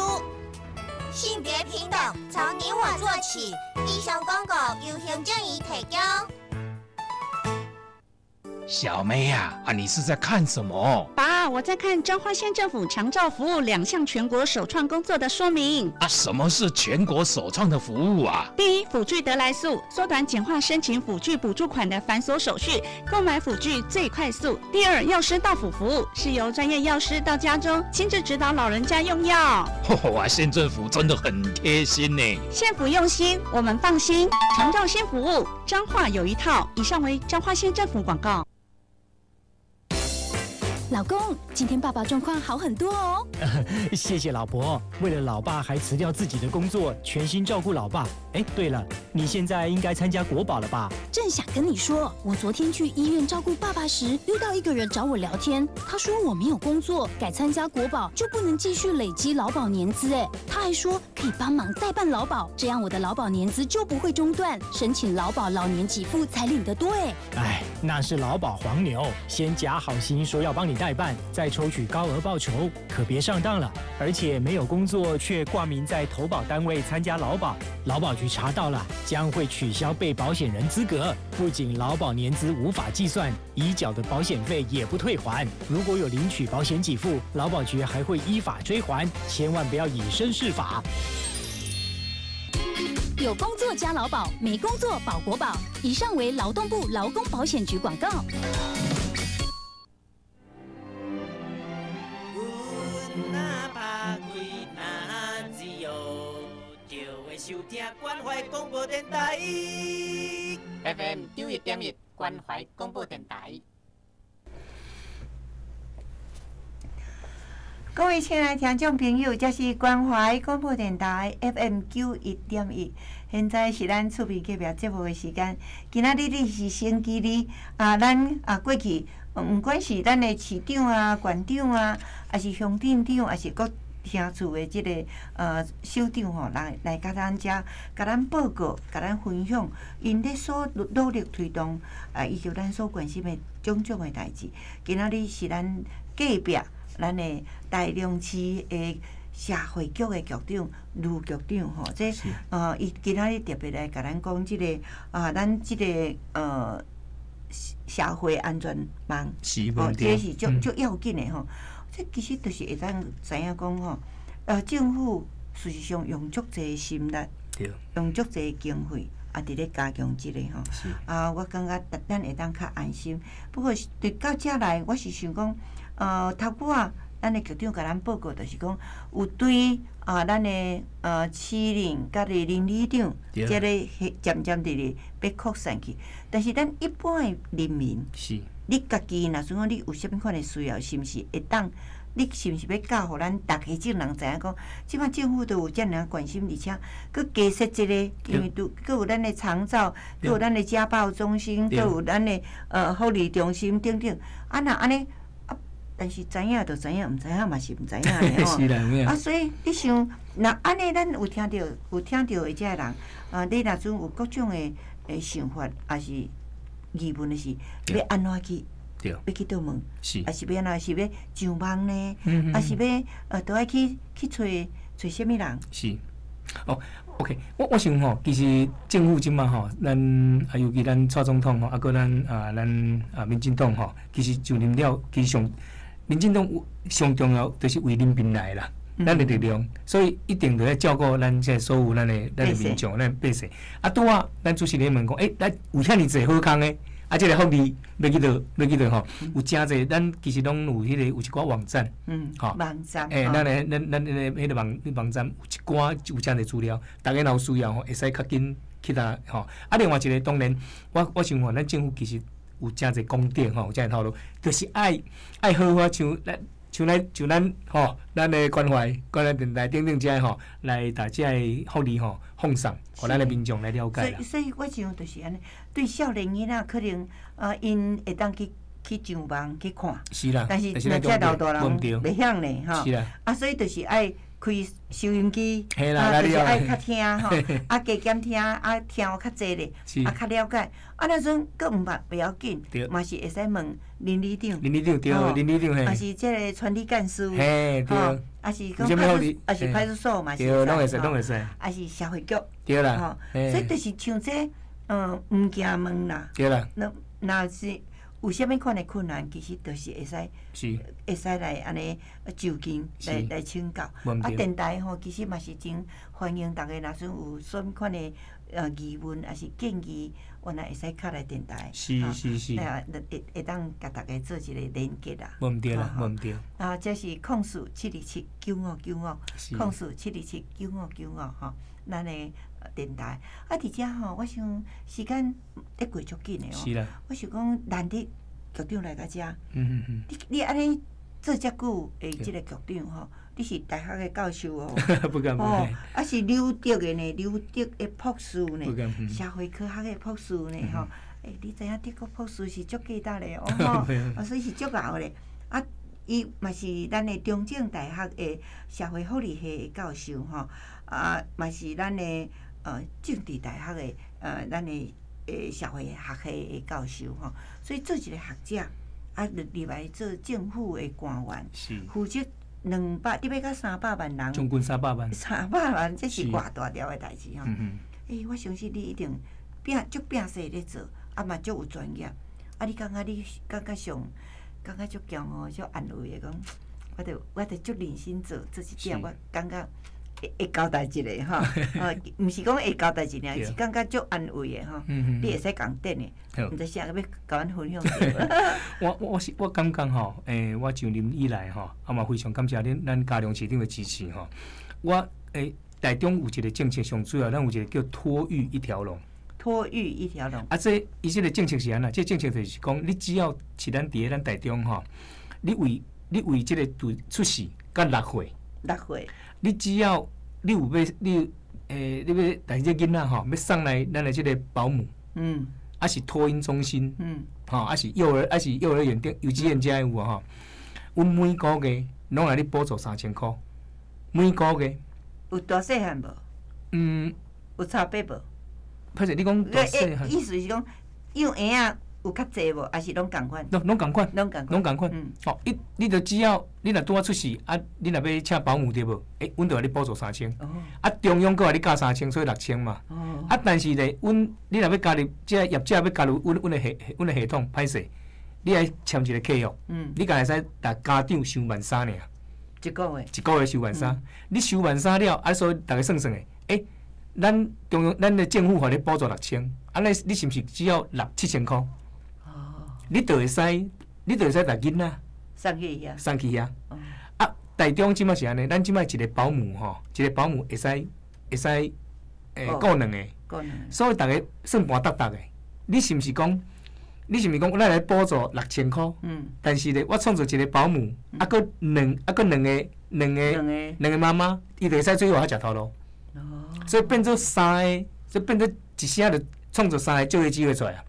性别平等，从你我做起。以上广告由行政院提供。小妹啊，啊，你是在看什么？爸，我在看彰化县政府长照服务两项全国首创工作的说明。啊，什么是全国首创的服务啊？第一，辅具得来速，缩短简化申请辅具补助款的繁琐手续，购买辅具最快速。第二，药师到府服务，是由专业药师到家中亲自指导老人家用药。哇，县政府真的很贴心呢。县府用心，我们放心。长照新服务，彰化有一套。以上为彰化县政府广告。老公，今天爸爸状况好很多哦。谢谢老婆，为了老爸还辞掉自己的工作，全心照顾老爸。哎，对了，你现在应该参加国保了吧？正想跟你说，我昨天去医院照顾爸爸时，遇到一个人找我聊天，他说我没有工作，改参加国保就不能继续累积劳保年资。哎，他还说可以帮忙代办劳保，这样我的劳保年资就不会中断，申请劳保老年给付才领得多。哎，哎，那是劳保黄牛，先假好心说要帮你代办，再抽取高额报酬，可别上当了。而且没有工作却挂名在投保单位参加劳保，劳保局查到了，将会取消被保险人资格。不仅劳保年资无法计算，已缴的保险费也不退还。如果有领取保险给付，劳保局还会依法追还，千万不要以身试法。有工作加劳保，没工作保国保。以上为劳动部劳工保险局广告。收听关怀广播电台，FM 91.1关怀广播电台。各位亲爱的听众朋友，这是关怀广播电台 FM 91.1，现在是咱厝边隔壁节目的时间。今仔日是星期二啊，咱啊过去，毋管是咱的市长啊、县长啊，抑是乡镇长，抑是各听厝的这个首长吼，来共咱遮，共咱报告，共咱分享，𪜶咧所努力推动啊，以及咱所关心的种种的代志。今仔日是咱隔壁咱的台中市的社会局的局长卢局长吼，这伊今仔日特别来共咱讲这个啊，咱这个社会安全网，哦，这是足足要紧的吼。这其实就是会当知影讲吼，政府事实上用足济心力，用足济经费，啊，伫咧加强这个吼。啊，我感觉咱会当较安心。不过伫到遮来，我是想讲，头拄仔咱的局长共咱报告，就是讲有对啊，咱的市邻佮邻里长，这个渐渐伫咧欲扩散去。但是咱一般的人民，你家己若想讲你有啥物款的需要，是毋是会当？你是毋是欲教予咱逐家众人知影讲，这摆政府都有遮尔关心，而且阁加设一个，因为都阁有咱的长照，阁有咱的家暴中心，阁有咱的福利中心等等。啊，若按呢啊，但是知影就知影，毋知影嘛是毋知影的吼。啊，所以你想，若按呢，咱有听著有听著的这个人，啊，你若阵有各种的想法，抑是疑问的是，欲按怎去欲去佗问，抑是欲按怎？是欲上网呢？抑是欲都爱去揣揣啥物人？是，哦，OK，我想吼，其实政府這馬吼，咱啊尤其咱蔡總統吼，啊閣咱啊咱啊民進黨吼，其實就任了，其實上民進黨上重要就是為人民來啦，咱的力量，所以一定著愛照顧咱這所有咱的民眾，咱百姓。啊，拄仔咱主持人問講，欸，咱有遐爾濟好康的，啊，這个福利欲去佗，欲去佗吼，有誠濟，咱其實攏有彼个有一寡網站，吼，網站，欸，咱的咱咱彼个彼个網網站有一寡有誠濟資料，逐家若有需要吼，會使較緊去佗吼。啊，另外一个當然，我想吼，咱政府其實有誠濟功德吼，有誠濟頭路，就是愛愛好好像咱像咱像咱吼，咱的關懷關懷電台等等遮吼，來共這个福利吼放送，予咱的民眾來了解啦。所以我想就是按呢，對少年囡仔可能啊，𪜶會當去上網去看，是啦，但是若遮老大人袂曉呢，吼。是啦。啊，所以就是愛開收音機，啊，就是愛較聽吼，啊，加減聽，啊，聽有較濟咧，啊，較了解。啊，若陣閣毋捌袂要緊，嘛是會使問鄰里長，鄰里長對，鄰里長嘿，抑是這个村里幹事，嘿對，抑是講派出，抑是派出所嘛是，對，攏會使，攏會使，抑是社會局，對啦，所以就是像這，毋驚問啦，對啦，若若是有啥物款的困難，其實就是會使，會使來按呢就近來請教。啊，電台吼，其實嘛是真歡迎逐家，若算有啥物款的疑問，抑是建議，原來會使敲來電台。是是是。會會當共逐家做一個連結啦。無毋對啦，無毋對。啊，這是04-727-9595，04-727-9595吼，咱的電台。啊，佇遮吼，我想時間咧過足緊的哦。是啦。我想講難得局長來到遮。你按呢做遮久的這个局長吼，你是大學的教授哦。不敢不敢。啊是留德的呢，留德的博士呢，社會科學的博士呢吼。欸，你知影德國博士是足價值的哦，啊，所以是足𠢕的。啊，伊嘛是咱的中正大學的社會福利系的教授吼，啊，嘛是咱的政治大學的咱的社會學系的教授吼。所以做一個學者，啊，入來做政府的官員，負責200，你欲到300萬人，將近三百萬，300萬，這是偌大條的代誌吼。欸，我相信你一定拚足拚勢咧做，啊嘛足有專業。啊，你感覺你感覺上，感覺足驕傲、足安慰的講，我著足認真做做這點，我感覺會交代一下吼。毋是講會交代一下，是感覺足安慰的吼。你會使共頂的，毋知啥欲共阮分享著。我感覺吼，欸，我上任以來吼，啊嘛非常感謝恁咱嘉良市長的支持吼。我欸，台中有一個政策上主要，咱有一個叫托育一條龍。托育一條龍。啊，這伊這個政策是按怎？這個政策就是講，你只要是咱佇咧咱台中吼，你為這個出世到6歲， 6歲，你只要你有欲你欸，你欲帶這囡仔吼，欲送來咱的這個保姆，啊是托嬰中心，吼，啊是幼兒，啊是幼兒園頂幼稚園遮有無吼？阮每個月攏來你補助3000箍，每個月。有大細漢無？嗯。有差別無？歹勢，你講大細漢。意思是講養嬰仔有較濟無？抑是攏仝款？攏仝款，攏仝攏仝款。哦，你就只要你若拄仔出世，啊，你若欲請保姆對無？欸，阮就予你補助3000。啊，中央閣予你加3000，所以6000嘛。啊，但是咧，阮你若欲加入這業者欲加入阮的系統，歹勢，你愛簽一個契約。你敢會使逐家長收13000爾。一個月。一個月收13000，你收13000了，啊，所以逐家算算的，欸，咱中央咱的政府予你補助6000，啊，你是毋是只要6、7000箍？你就會使，你就會使帶囡仔送去遐，送去遐。啊，台中這擺是按呢，咱這擺一個保姆吼，一個保姆會使欸僱兩個，所以逐家算盤搭搭的。你是毋是講？你是毋是講咱來補助6000箍？但是咧，我創造一個保姆，啊，閣兩個媽媽，伊就會使做予我食頭路。所以變做三個，所以變做一聲就創造三個就業機會出來啊。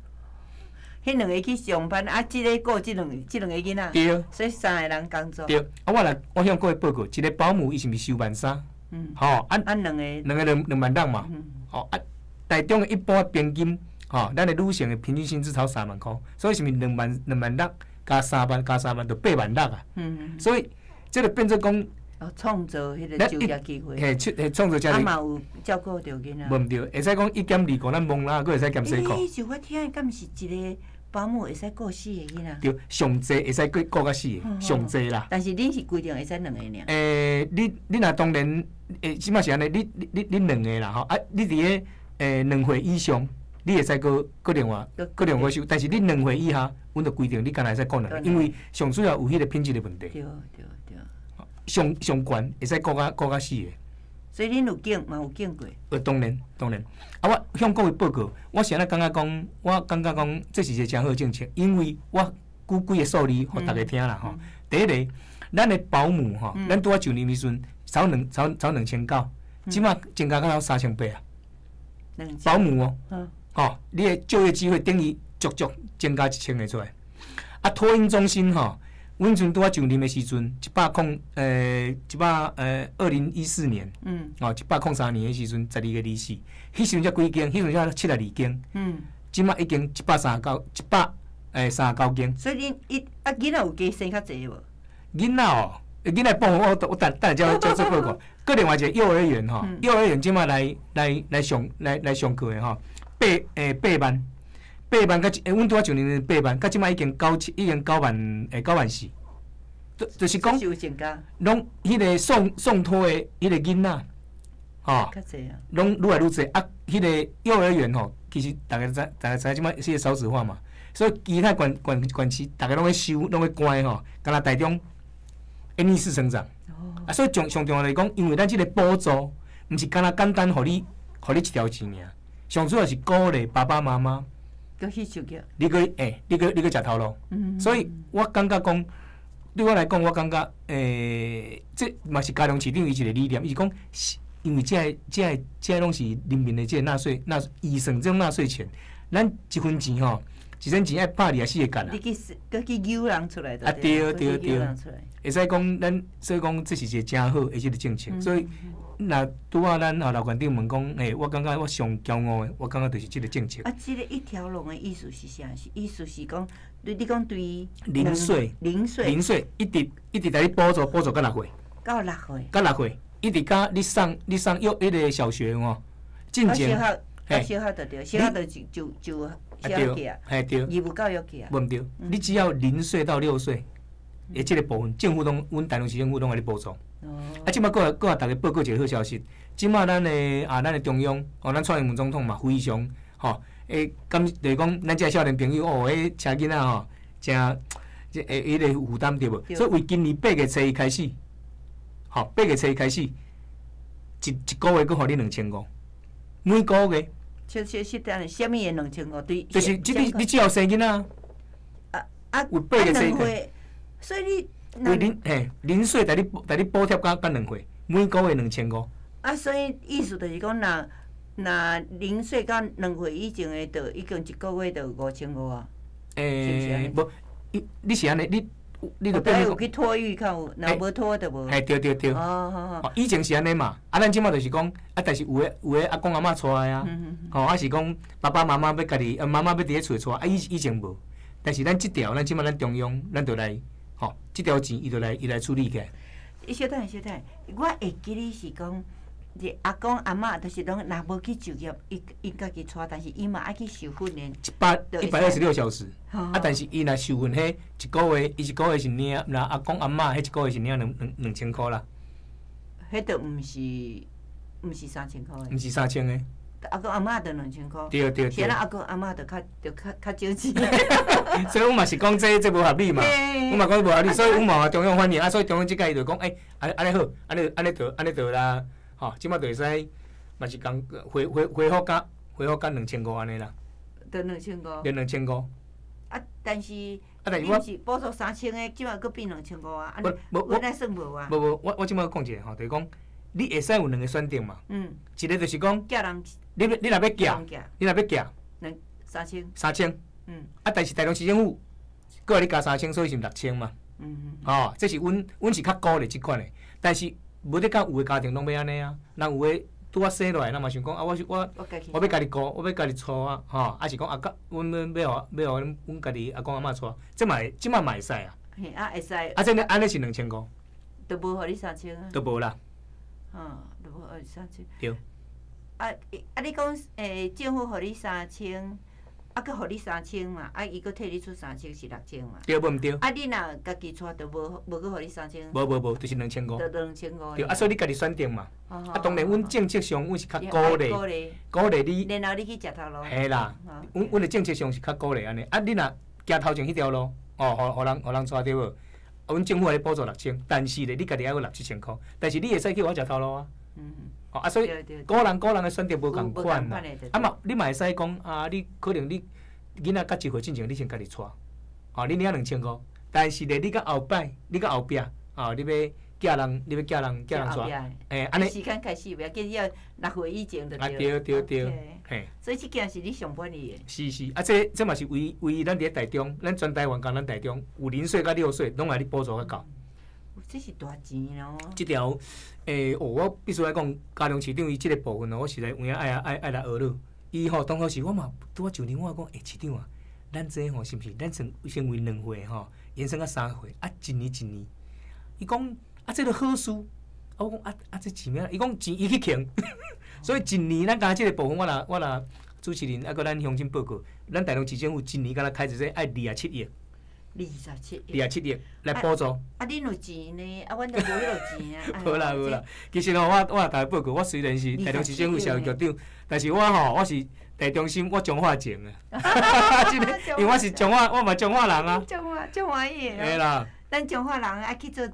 彼兩個去上班，啊，這个顧這兩個囡仔，對，所以三個人工作。對，啊，我向各位報告，一個保姆伊是毋是收13000？吼，啊，兩個2萬6嘛，吼，啊，台中的一般平均，吼，咱的女性的平均薪資超3萬箍，所以是毋是2萬6加3萬，加3萬，就8萬6啊。所以這個變做講，哦，創造彼個就業機會。嘿，出嘿創造遮啊嘛有照顧著囡仔。無毋對，會使講1減2個，咱摸啦，閣會使減細個。欸，就我聽的，敢是一個保姆會使顧四個囡仔？對，上濟會使顧顧較四個，上濟啦。但是恁是規定會使兩個爾？欸，你若當然，欸，這擺是按呢，你兩個啦吼，啊，你佇咧2歲以上，你會使閣閣另外閣另外收，但是你兩歲以下，阮就規定你干焦會使顧兩個，因為上主要有彼個品質的問題。對對對。上上懸會使顧較顧較四個。所以恁有見嘛有見過？當然當然。啊，我向各位報告，我是按怎感覺講，我感覺講這是一個誠好的政策，因為我舉幾個數字予大家聽啦吼。第一個，咱的保姆吼，咱拄仔上任的時陣，少兩少少2900，這擺增加到3800啊。保姆哦，吼，你的就業機會等於足足增加1000個出來。啊，托嬰中心吼。阮陣拄仔上任的時陣，一百2014年，哦，103年的時陣，12月24，彼時陣才幾間，彼時陣才72間，這擺已經139，139間。所以恁伊啊囡仔有加生較濟無？囡仔哦，囡仔部分我等等下才做報告。閣另外一個幼兒園吼，幼兒園這擺來上課的吼，八萬，八萬甲阮拄仔上任八萬，甲這擺已經九已經9萬9萬4。就是講，攏彼個送托的彼個囡仔，吼，攏愈來愈濟啊！彼個幼兒園吼，其實逐家知，逐家知這擺是少子化嘛，所以其他縣縣縣市，逐家攏咧收，攏咧關吼，敢若台中會逆勢成長。啊，所以上上重要來講，因為咱這個補助，毋是干焦簡單，予你一條錢爾，上主要是鼓勵爸爸媽媽，閣去就業，你閣食頭路。所以我感覺講。對我來講，我感覺，這嘛是嘉良市長伊一個理念，伊是講，因為這個攏是人民的這個納稅納預算這種納稅錢，咱一分錢吼，一仙錢愛拍24個結啊。你去閣去誘人出來。啊對對對，會使講咱，所以講這是一個誠好的這個政策，所以若拄仔咱啊劉縣長問講，欸，我感覺我上驕傲的，我感覺就是這個政策。啊，這個一條龍的意思是啥？是意思是講，你講對零歲，零歲，零歲，一直一直共你補助補助到六歲，到六歲，到六歲，一直到你上幼彼個小學吼，進前，小學就對，小學就小學去啊，嘿對，義務教育去啊，無毋對，你只要0歲到6歲，的這個部分，政府攏，阮台中市政府攏共你補助。啊，這擺閣閣共逐家報告一個好消息，這擺咱的中央，哦，咱蔡英文總統嘛非常吼，欸，感就是講咱這个少年朋友哦，彼車囡仔吼，誠這會彼個負擔對無？所以為今年8月初一開始，吼，八月初一開始，一個月閣予你2500，每個月。是是是，等下，啥物的兩千五？對，就是這你只要生囡仔。啊啊，有八月初一，所以你。為零嘿零歲，共你補貼到到2歲，每個月2500。啊，所以意思就是講，若若0歲到兩歲以前的，就已經一個月就5500啊。欸，無，你是按呢，你就變有去托育較有，若無托就無。嘿，對對對。哦哦以前是按呢嘛，啊，咱這擺就是講，啊，但是有的阿公阿嬤帶的啊，吼，啊是講爸爸媽媽欲家己，媽媽欲佇咧厝帶，啊以前無，但是咱這條，咱這擺咱中央，咱就來。吼，這條錢伊就來伊來處理起來。小等下，小等下，我會記得是講，這阿公阿嬤就是攏若無去就業，伊伊家己帶，但是伊嘛愛去受訓練。126小時，啊，但是伊若受訓，彼一個月，伊一個月是領，若阿公阿嬤彼一個月是領2000箍啦。彼就毋是3000箍的。毋是三千的。阿公阿嬤就2000箍。對對對。是啊，阿公阿嬤就較少錢。所以阮嘛是講這無合理嘛，阮嘛講無合理，所以阮嘛中央反映啊，所以中央這屆伊就講，欸，按呢好，按呢就啦，吼，這擺就會使，嘛是講恢復甲2500按呢啦。就兩千五。就2500。啊，但是，啊，但是我你是補助三千的，這擺閣變兩千五啊？無無我來算無啊？無無，我這擺講一下吼，就是講，你會使有兩個選擇嘛？一個就是講，你若欲寄，你若欲寄，兩三千。三千。啊，但是台中市政府，閣予你加三千，所以是6000嘛。吼，這是阮阮是較鼓勵這款的，但是無得講有的家庭攏欲按呢啊，人有的拄仔生落來，人嘛想講啊，我是我我欲家己顧，我欲家己帶啊，吼，啊是講啊，佮阮阮欲予欲予阮阮家己阿公阿嬤帶，這嘛會這嘛嘛會使啊。嘿，啊會使。啊，這呢按呢是2500。都無予你三千啊。都無啦。嗯，都無予你三千。對。啊啊！你講政府予你三千。啊，閣予你三千嘛，啊，伊閣替你出三千是6000嘛。對無毋對？啊，你若家己帶就無無閣予你三千。無無無，就是2500。就2500。對，啊，所以你家己選擇嘛。啊，當然，阮政策上，阮是較鼓勵，鼓勵你。然後你去食頭路。嘿啦，阮阮的政策上是較鼓勵按呢。啊，你若行頭前彼條路，哦，予予人予人帶對無？啊，阮政府予你補助六千，但是咧，你家己愛閣納7000箍，但是你會使去予我食頭路啊。哦啊，所以個人個人的選擇無仝款啦。啊嘛，你嘛會使講啊，你可能你囡仔較一歲進前，你先家己帶，哦，你領2500，但是咧，你到後擺，你到後壁，哦，你欲寄人，你欲寄人寄人帶，欸，按呢。時間開始袂要緊，要6歲以前就對。啊對對對，嘿。所以這件是你上滿意的。是是，啊這這嘛是唯唯一咱佇咧台中，咱全台灣共咱台中有0歲佮6歲，攏愛你補助較夠。這是大錢咯！這條，哦，我必須愛講，嘉良市長伊這個部分哦，我實在有影愛愛愛來學了。伊吼當初時我嘛拄仔上任，我講，欸，市長啊，咱這吼是毋是咱先先為2歲吼，延伸到3歲，啊，一年一年。伊講啊，這著好事。啊，我講啊啊，這錢啊，伊講錢伊去抎。所以一年咱敢若這個部分，我若我若主持人抑閣咱鄉親報告，咱台中市政府一年敢若開一個愛27億。 27億，27億來補助。啊，恁有錢呢？啊，阮都無彼落錢啊。無啦無啦，其實吼，我我也共伊報告，我雖然是台中市政府社會局長，但是我吼我是台中心，我彰化情啊。真的，因為我是彰化，我嘛彰化人啊。彰化，足歡喜的。會啦。咱彰化人愛去做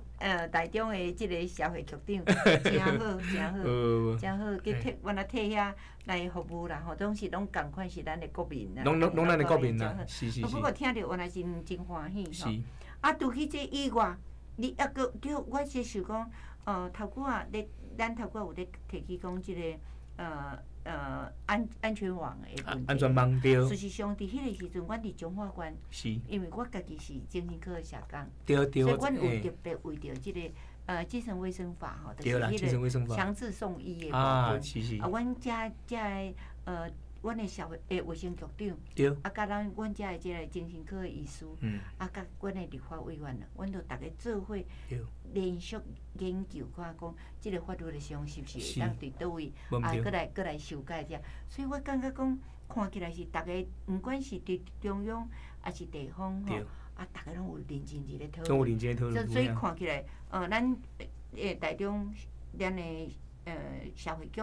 台中的這個社會局長，真好，真好，真好，去替阮來替遐來服務啦吼，總是攏仝款是咱的國民啦。攏攏攏咱的國民啦，是是是。不過聽著原來真真歡喜吼。啊，除去這以外，你猶閣對，我是想講，頭拄仔咧，咱頭拄仔有咧提起講這個，安安全網的問題。安全網對。事實上，佇彼個時陣，阮佇彰化縣，因為我家己是精神科的社工，對對，所以阮有特別為著這個精神衛生法吼，就是彼個強制送醫的部分。啊，是是。啊，阮遮遮的阮的社會衛生局長，啊，佮咱阮遮的這個精神科的醫師，啊，佮阮的立法委員，阮都逐家做伙連續研究，看講這個法律的上是毋是會當佇佗位啊，閣來閣來修改遮。所以我感覺講，看起來是逐家，毋管是佇中央抑是地方吼，啊，逐家攏有認真佇咧討論。所以看起來，咱台中咱的社會局，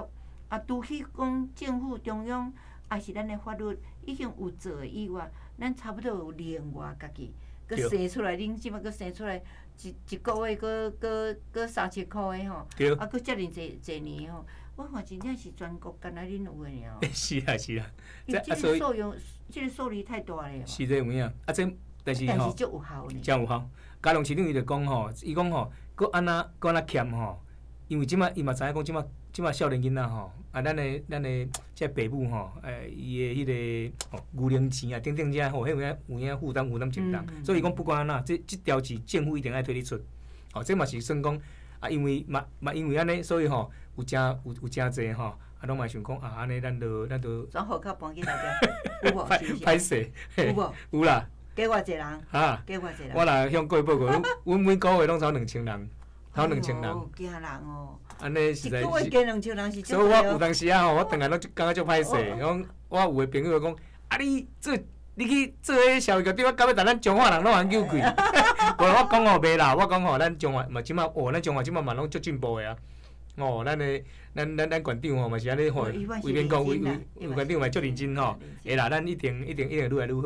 啊，除去講政府中央。啊，是咱的法律已經有做的以外，咱差不多有另外家己閣生出來，恁這擺閣生出來一一個月閣閣閣3000箍的吼，啊，閣遮爾濟濟年吼，我看真正是全國干焦恁有的爾。是啊是啊，這個數量，這個數字太大了。是這有影，啊這但是吼，但是足有效呢。真有效。嘉良市長伊就講吼，伊講吼，閣按怎閣按怎欠吼，因為這擺伊嘛知影講這擺。這擺少年囡仔吼，啊，咱的咱的這爸母吼，伊的彼個哦，牛奶錢啊，等等遮吼，彼有影有影負擔負擔真重，所以伊講不管按怎，這這條錢政府一定愛替你出，哦，這嘛是算講啊，因為嘛嘛因為按呢，所以吼有誠有有誠濟吼，啊，攏嘛想講啊，按呢咱就咱就轉戶口搬去台中，有無？歹勢，有無？有啦。加偌濟人？哈？加偌濟人？我若向各位報告，阮每個月攏超2000人。頭2000人，驚人哦！按呢實在是，一個月加2000人是。所以我有當時啊吼，我轉來攏感覺足歹勢，講我有的朋友講，啊你做，你去做彼社會局長，到尾逐咱彰化人攏通救開。無我講吼袂啦，我講吼咱彰化嘛這擺哦，咱彰化這擺嘛攏足進步的啊。哦，咱的咱咱咱縣長吼嘛是按呢吼，為免講為為縣長嘛足認真吼，會啦，咱一定一定一定愈來愈好。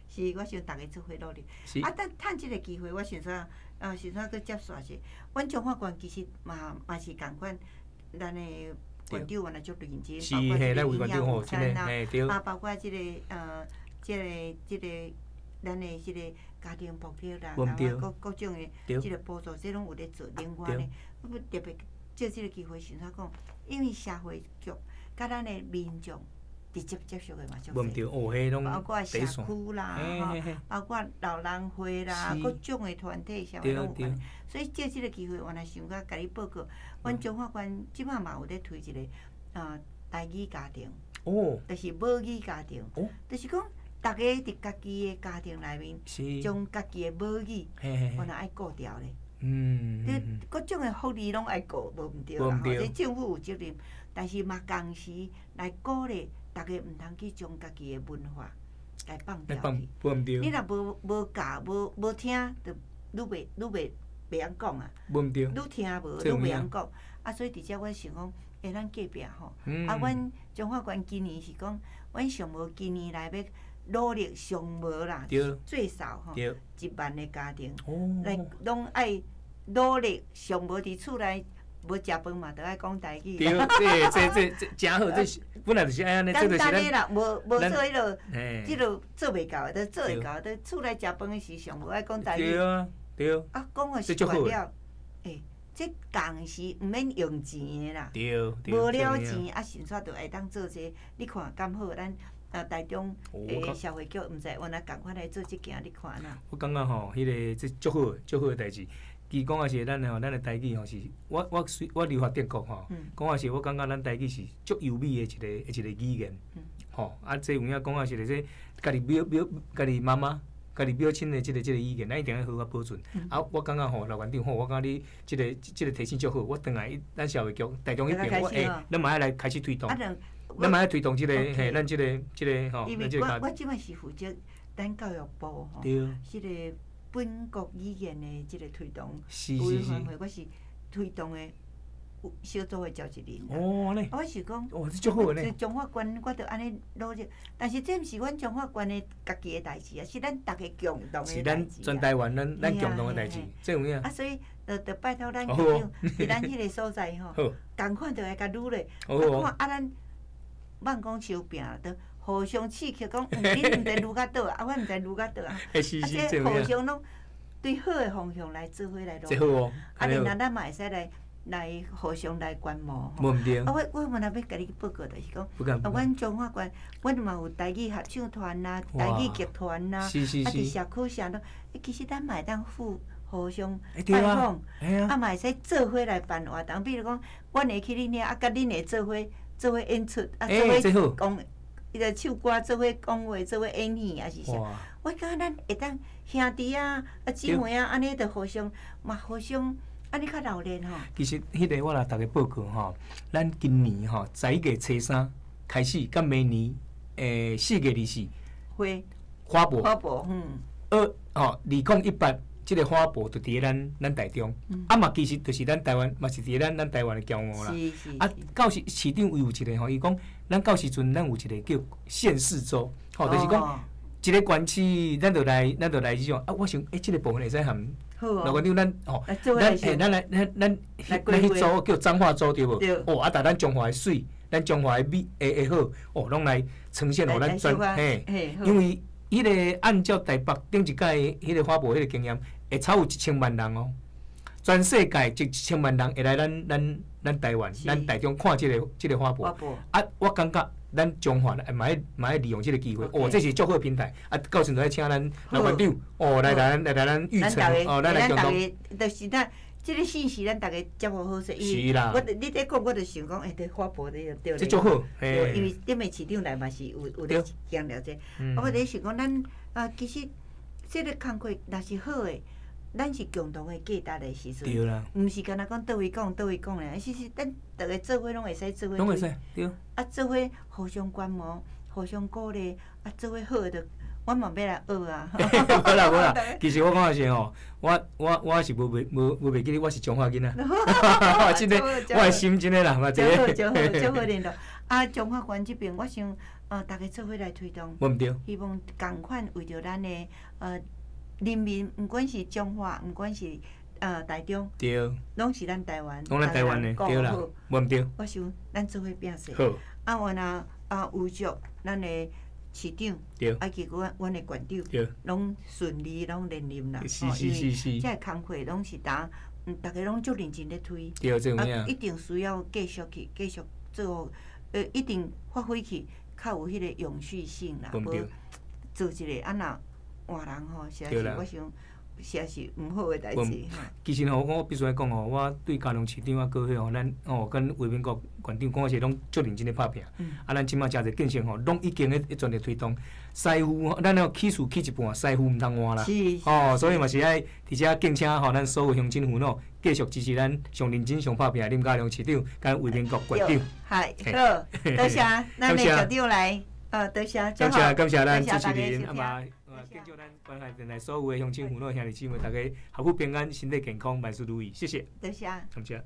是，我想逐家做伙努力。啊，等趁這個機會，我想說。啊，時陣閣接續者，阮彰化縣其實嘛嘛是仝款，咱的縣長原來足認真，包括這個營養午餐啦，啊，包括這個這個這個咱的這個家庭暴力啦，啊，各各種的這個補助，這攏有咧做。另外呢，我特別藉這個機會想創講，因為社會局佮咱的民眾。直接接觸的嘛足濟，包括社區啦，吼，包括老人會啦，各種的團體啥物攏有關。所以藉這個機會，原來想講共你報告，阮彰化縣這擺嘛有咧推一個，台语家庭，就是母语家庭，就是讲逐家伫家己的家庭内面，将家己的母语，原来爱顾牢咧。你各种的福利拢爱顾，无毋对啦吼。这政府有责任，但是嘛仝时来鼓励逐家毋通去将家己的文化来放掉去。你若无教、无听，就愈袂愈袂袂晓讲啊。无毋对。愈听无，愈袂晓讲。啊，所以伫遮我想讲，欸，咱隔壁吼，啊，阮彰化县今年是讲，阮上无今年来欲努力上无啦，最少吼，1万个家庭，来拢爱努力上无伫厝内无食饭嘛，著爱讲台语。对，这真好，这是本来就是按呢，这就是简单的啦，无做彼落，这落做袂到的，做会到。伫厝内食饭的时，上无爱讲台语。对啊，对。啊，讲予习惯了，欸，这仝时毋免用钱的啦，无了钱啊，先煞就会当做这个，你看敢好？咱台中的社会局毋知原来仝款来做这件，你看呐？我感觉吼，彼个这足好，足好的代志。其实讲的是咱吼，咱的台语吼是，我虽我留学德国吼，讲的是我感觉咱台语是足优美的一个语言，吼啊，这有影讲的是这家己表表家己妈妈、家己表亲的这个语言，咱一定要好好保存。啊，我感觉吼，老县长吼，我感觉你这个提醒足好，我转来咱社会局台中彼边，我会，咱嘛爱来开始推动，咱嘛爱推动这个嘿，咱这个吼，因为我这摆是负责咱教育部吼，这个。本国语言的这个推动委员会，我是推动的小组的召集人。哦，按呢。我是讲，哦，这足好呢。彰化县我著按呢努力，但是这毋是阮彰化县的家己的代志啊，是咱逐家共同的代志。是咱全台湾咱共同的代志，这有影。啊，所以就拜托咱局长，伫咱彼个所在吼，仝款就爱共努力。啊，看啊，咱莫讲相拼，就互相刺激，讲恁毋知愈较倒啊，我毋知愈较倒啊。啊，这互相拢对好的方向来做伙来努力。啊，然后咱嘛会使来互相来观摩。无毋对。啊，我原来欲共你报告，就是讲，啊，阮彰化县，阮嘛有台语合唱团啦，台语剧团啦，啊，伫社区啥拢，其实咱嘛会当互相拜访，啊嘛会使做伙来办活动，比如讲，阮会去恁遐，啊，佮恁会做伙演出，啊，做伙讲。伊个唱歌做伙讲话，做伙演戏，抑是啥？我感觉咱会当兄弟啊、啊姊妹啊，按呢就互相嘛，互相按呢较热闹吼。其实，彼个我来逐家报告吼，咱今年吼11月初3开始，到明年4月24，花博，花博，2018这个花博就伫咧咱台中，啊嘛其实就是咱台湾，嘛是伫咧咱台湾的骄傲啦。啊，到时市长伊有一个吼，伊讲咱到时阵咱有一个叫县市周，吼，就是讲一个县市，咱就来这种啊，我想欸，这个部分会使含老县长咱吼，咱嘿，咱来咱咱咱彼组叫彰化组对无？哦，啊，逐咱彰化的媠，咱彰化的美会好，哦，拢来呈现予咱全嘿，因为彼个按照台北顶一届彼个花博彼个经验，会超有1000万人哦，全世界1000万人会来咱台湾、咱台中看这个花博。啊，我感觉咱彰化嘛爱利用这个机会，哦，这是足好的平台。啊，到时阵爱请咱老县长，哦，来咱玉成，哦，咱来共同。就是咱这个信息，咱逐家接予好势。是啦。我你咧讲，我就想讲，欸，这花博对对。这足好，因为顶暝市长来嘛是有咧强调这个。我咧想讲，咱啊，其实这个工课若是好的。咱是共同的价值的时阵，毋是干焦讲佗位讲佗位讲尔，其实咱逐家做伙拢会使做伙。拢会使，对。啊，做伙互相观摩，互相鼓励，啊，做伙好的，我嘛欲来学啊。无啦无啦，其实我讲的是吼，我是无袂记得，我是彰化囡仔。真的，我的心真的啦，嘛真好，真好，真好联络。啊，彰化县这边，我想，逐家做伙来推动。无毋对。希望仝款为著咱的人民，毋管是彰化，毋管是台中，对，拢是咱台湾，拢咱台湾的，对啦，无毋对。我想咱做伙拼势。好。啊，原来啊，有着咱的市长，对，啊，结果阮的县长，拢顺利，拢连任啦。是是是是。这个工课拢是当，逐家拢足认真咧推。对，这有影。一定需要继续去，继续做，一定发挥去，较有彼个永续性啦。无做一个啊若换人吼，实在是我想，實在是毋好的代誌。其實吼，我必須愛講吼，我對嘉良市長啊，閣彼吼，咱吼跟魏明國縣長講，是攏足認真咧拍拼。啊，咱這馬誠濟建設吼，攏已經咧全力推動。師傅，咱哦起厝起一半，師傅毋通換啦。哦，所以嘛是愛佇遮敬請吼，咱所有鄉親父老繼續支持咱上認真、上拍拼的林佳龍市長佮魏明國縣長。係，好，多謝咱的局長來，多謝，感謝感謝咱主持人，啊嘛，敬祝咱關懷電台所有的鄉親父老兄弟姊妹，大家合府平安，身體健康，萬事如意，謝謝。多謝。感謝。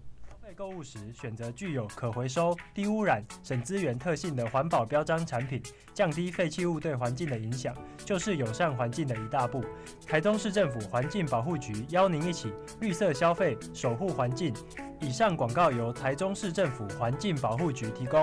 購物時選擇具有可回收、低污染、省資源特性的環保標章產品，降低廢棄物對環境的影響，就是友善環境的一大步。台中市政府環境保護局邀您一起綠色消費，守護環境。以上廣告由台中市政府環境保護局提供。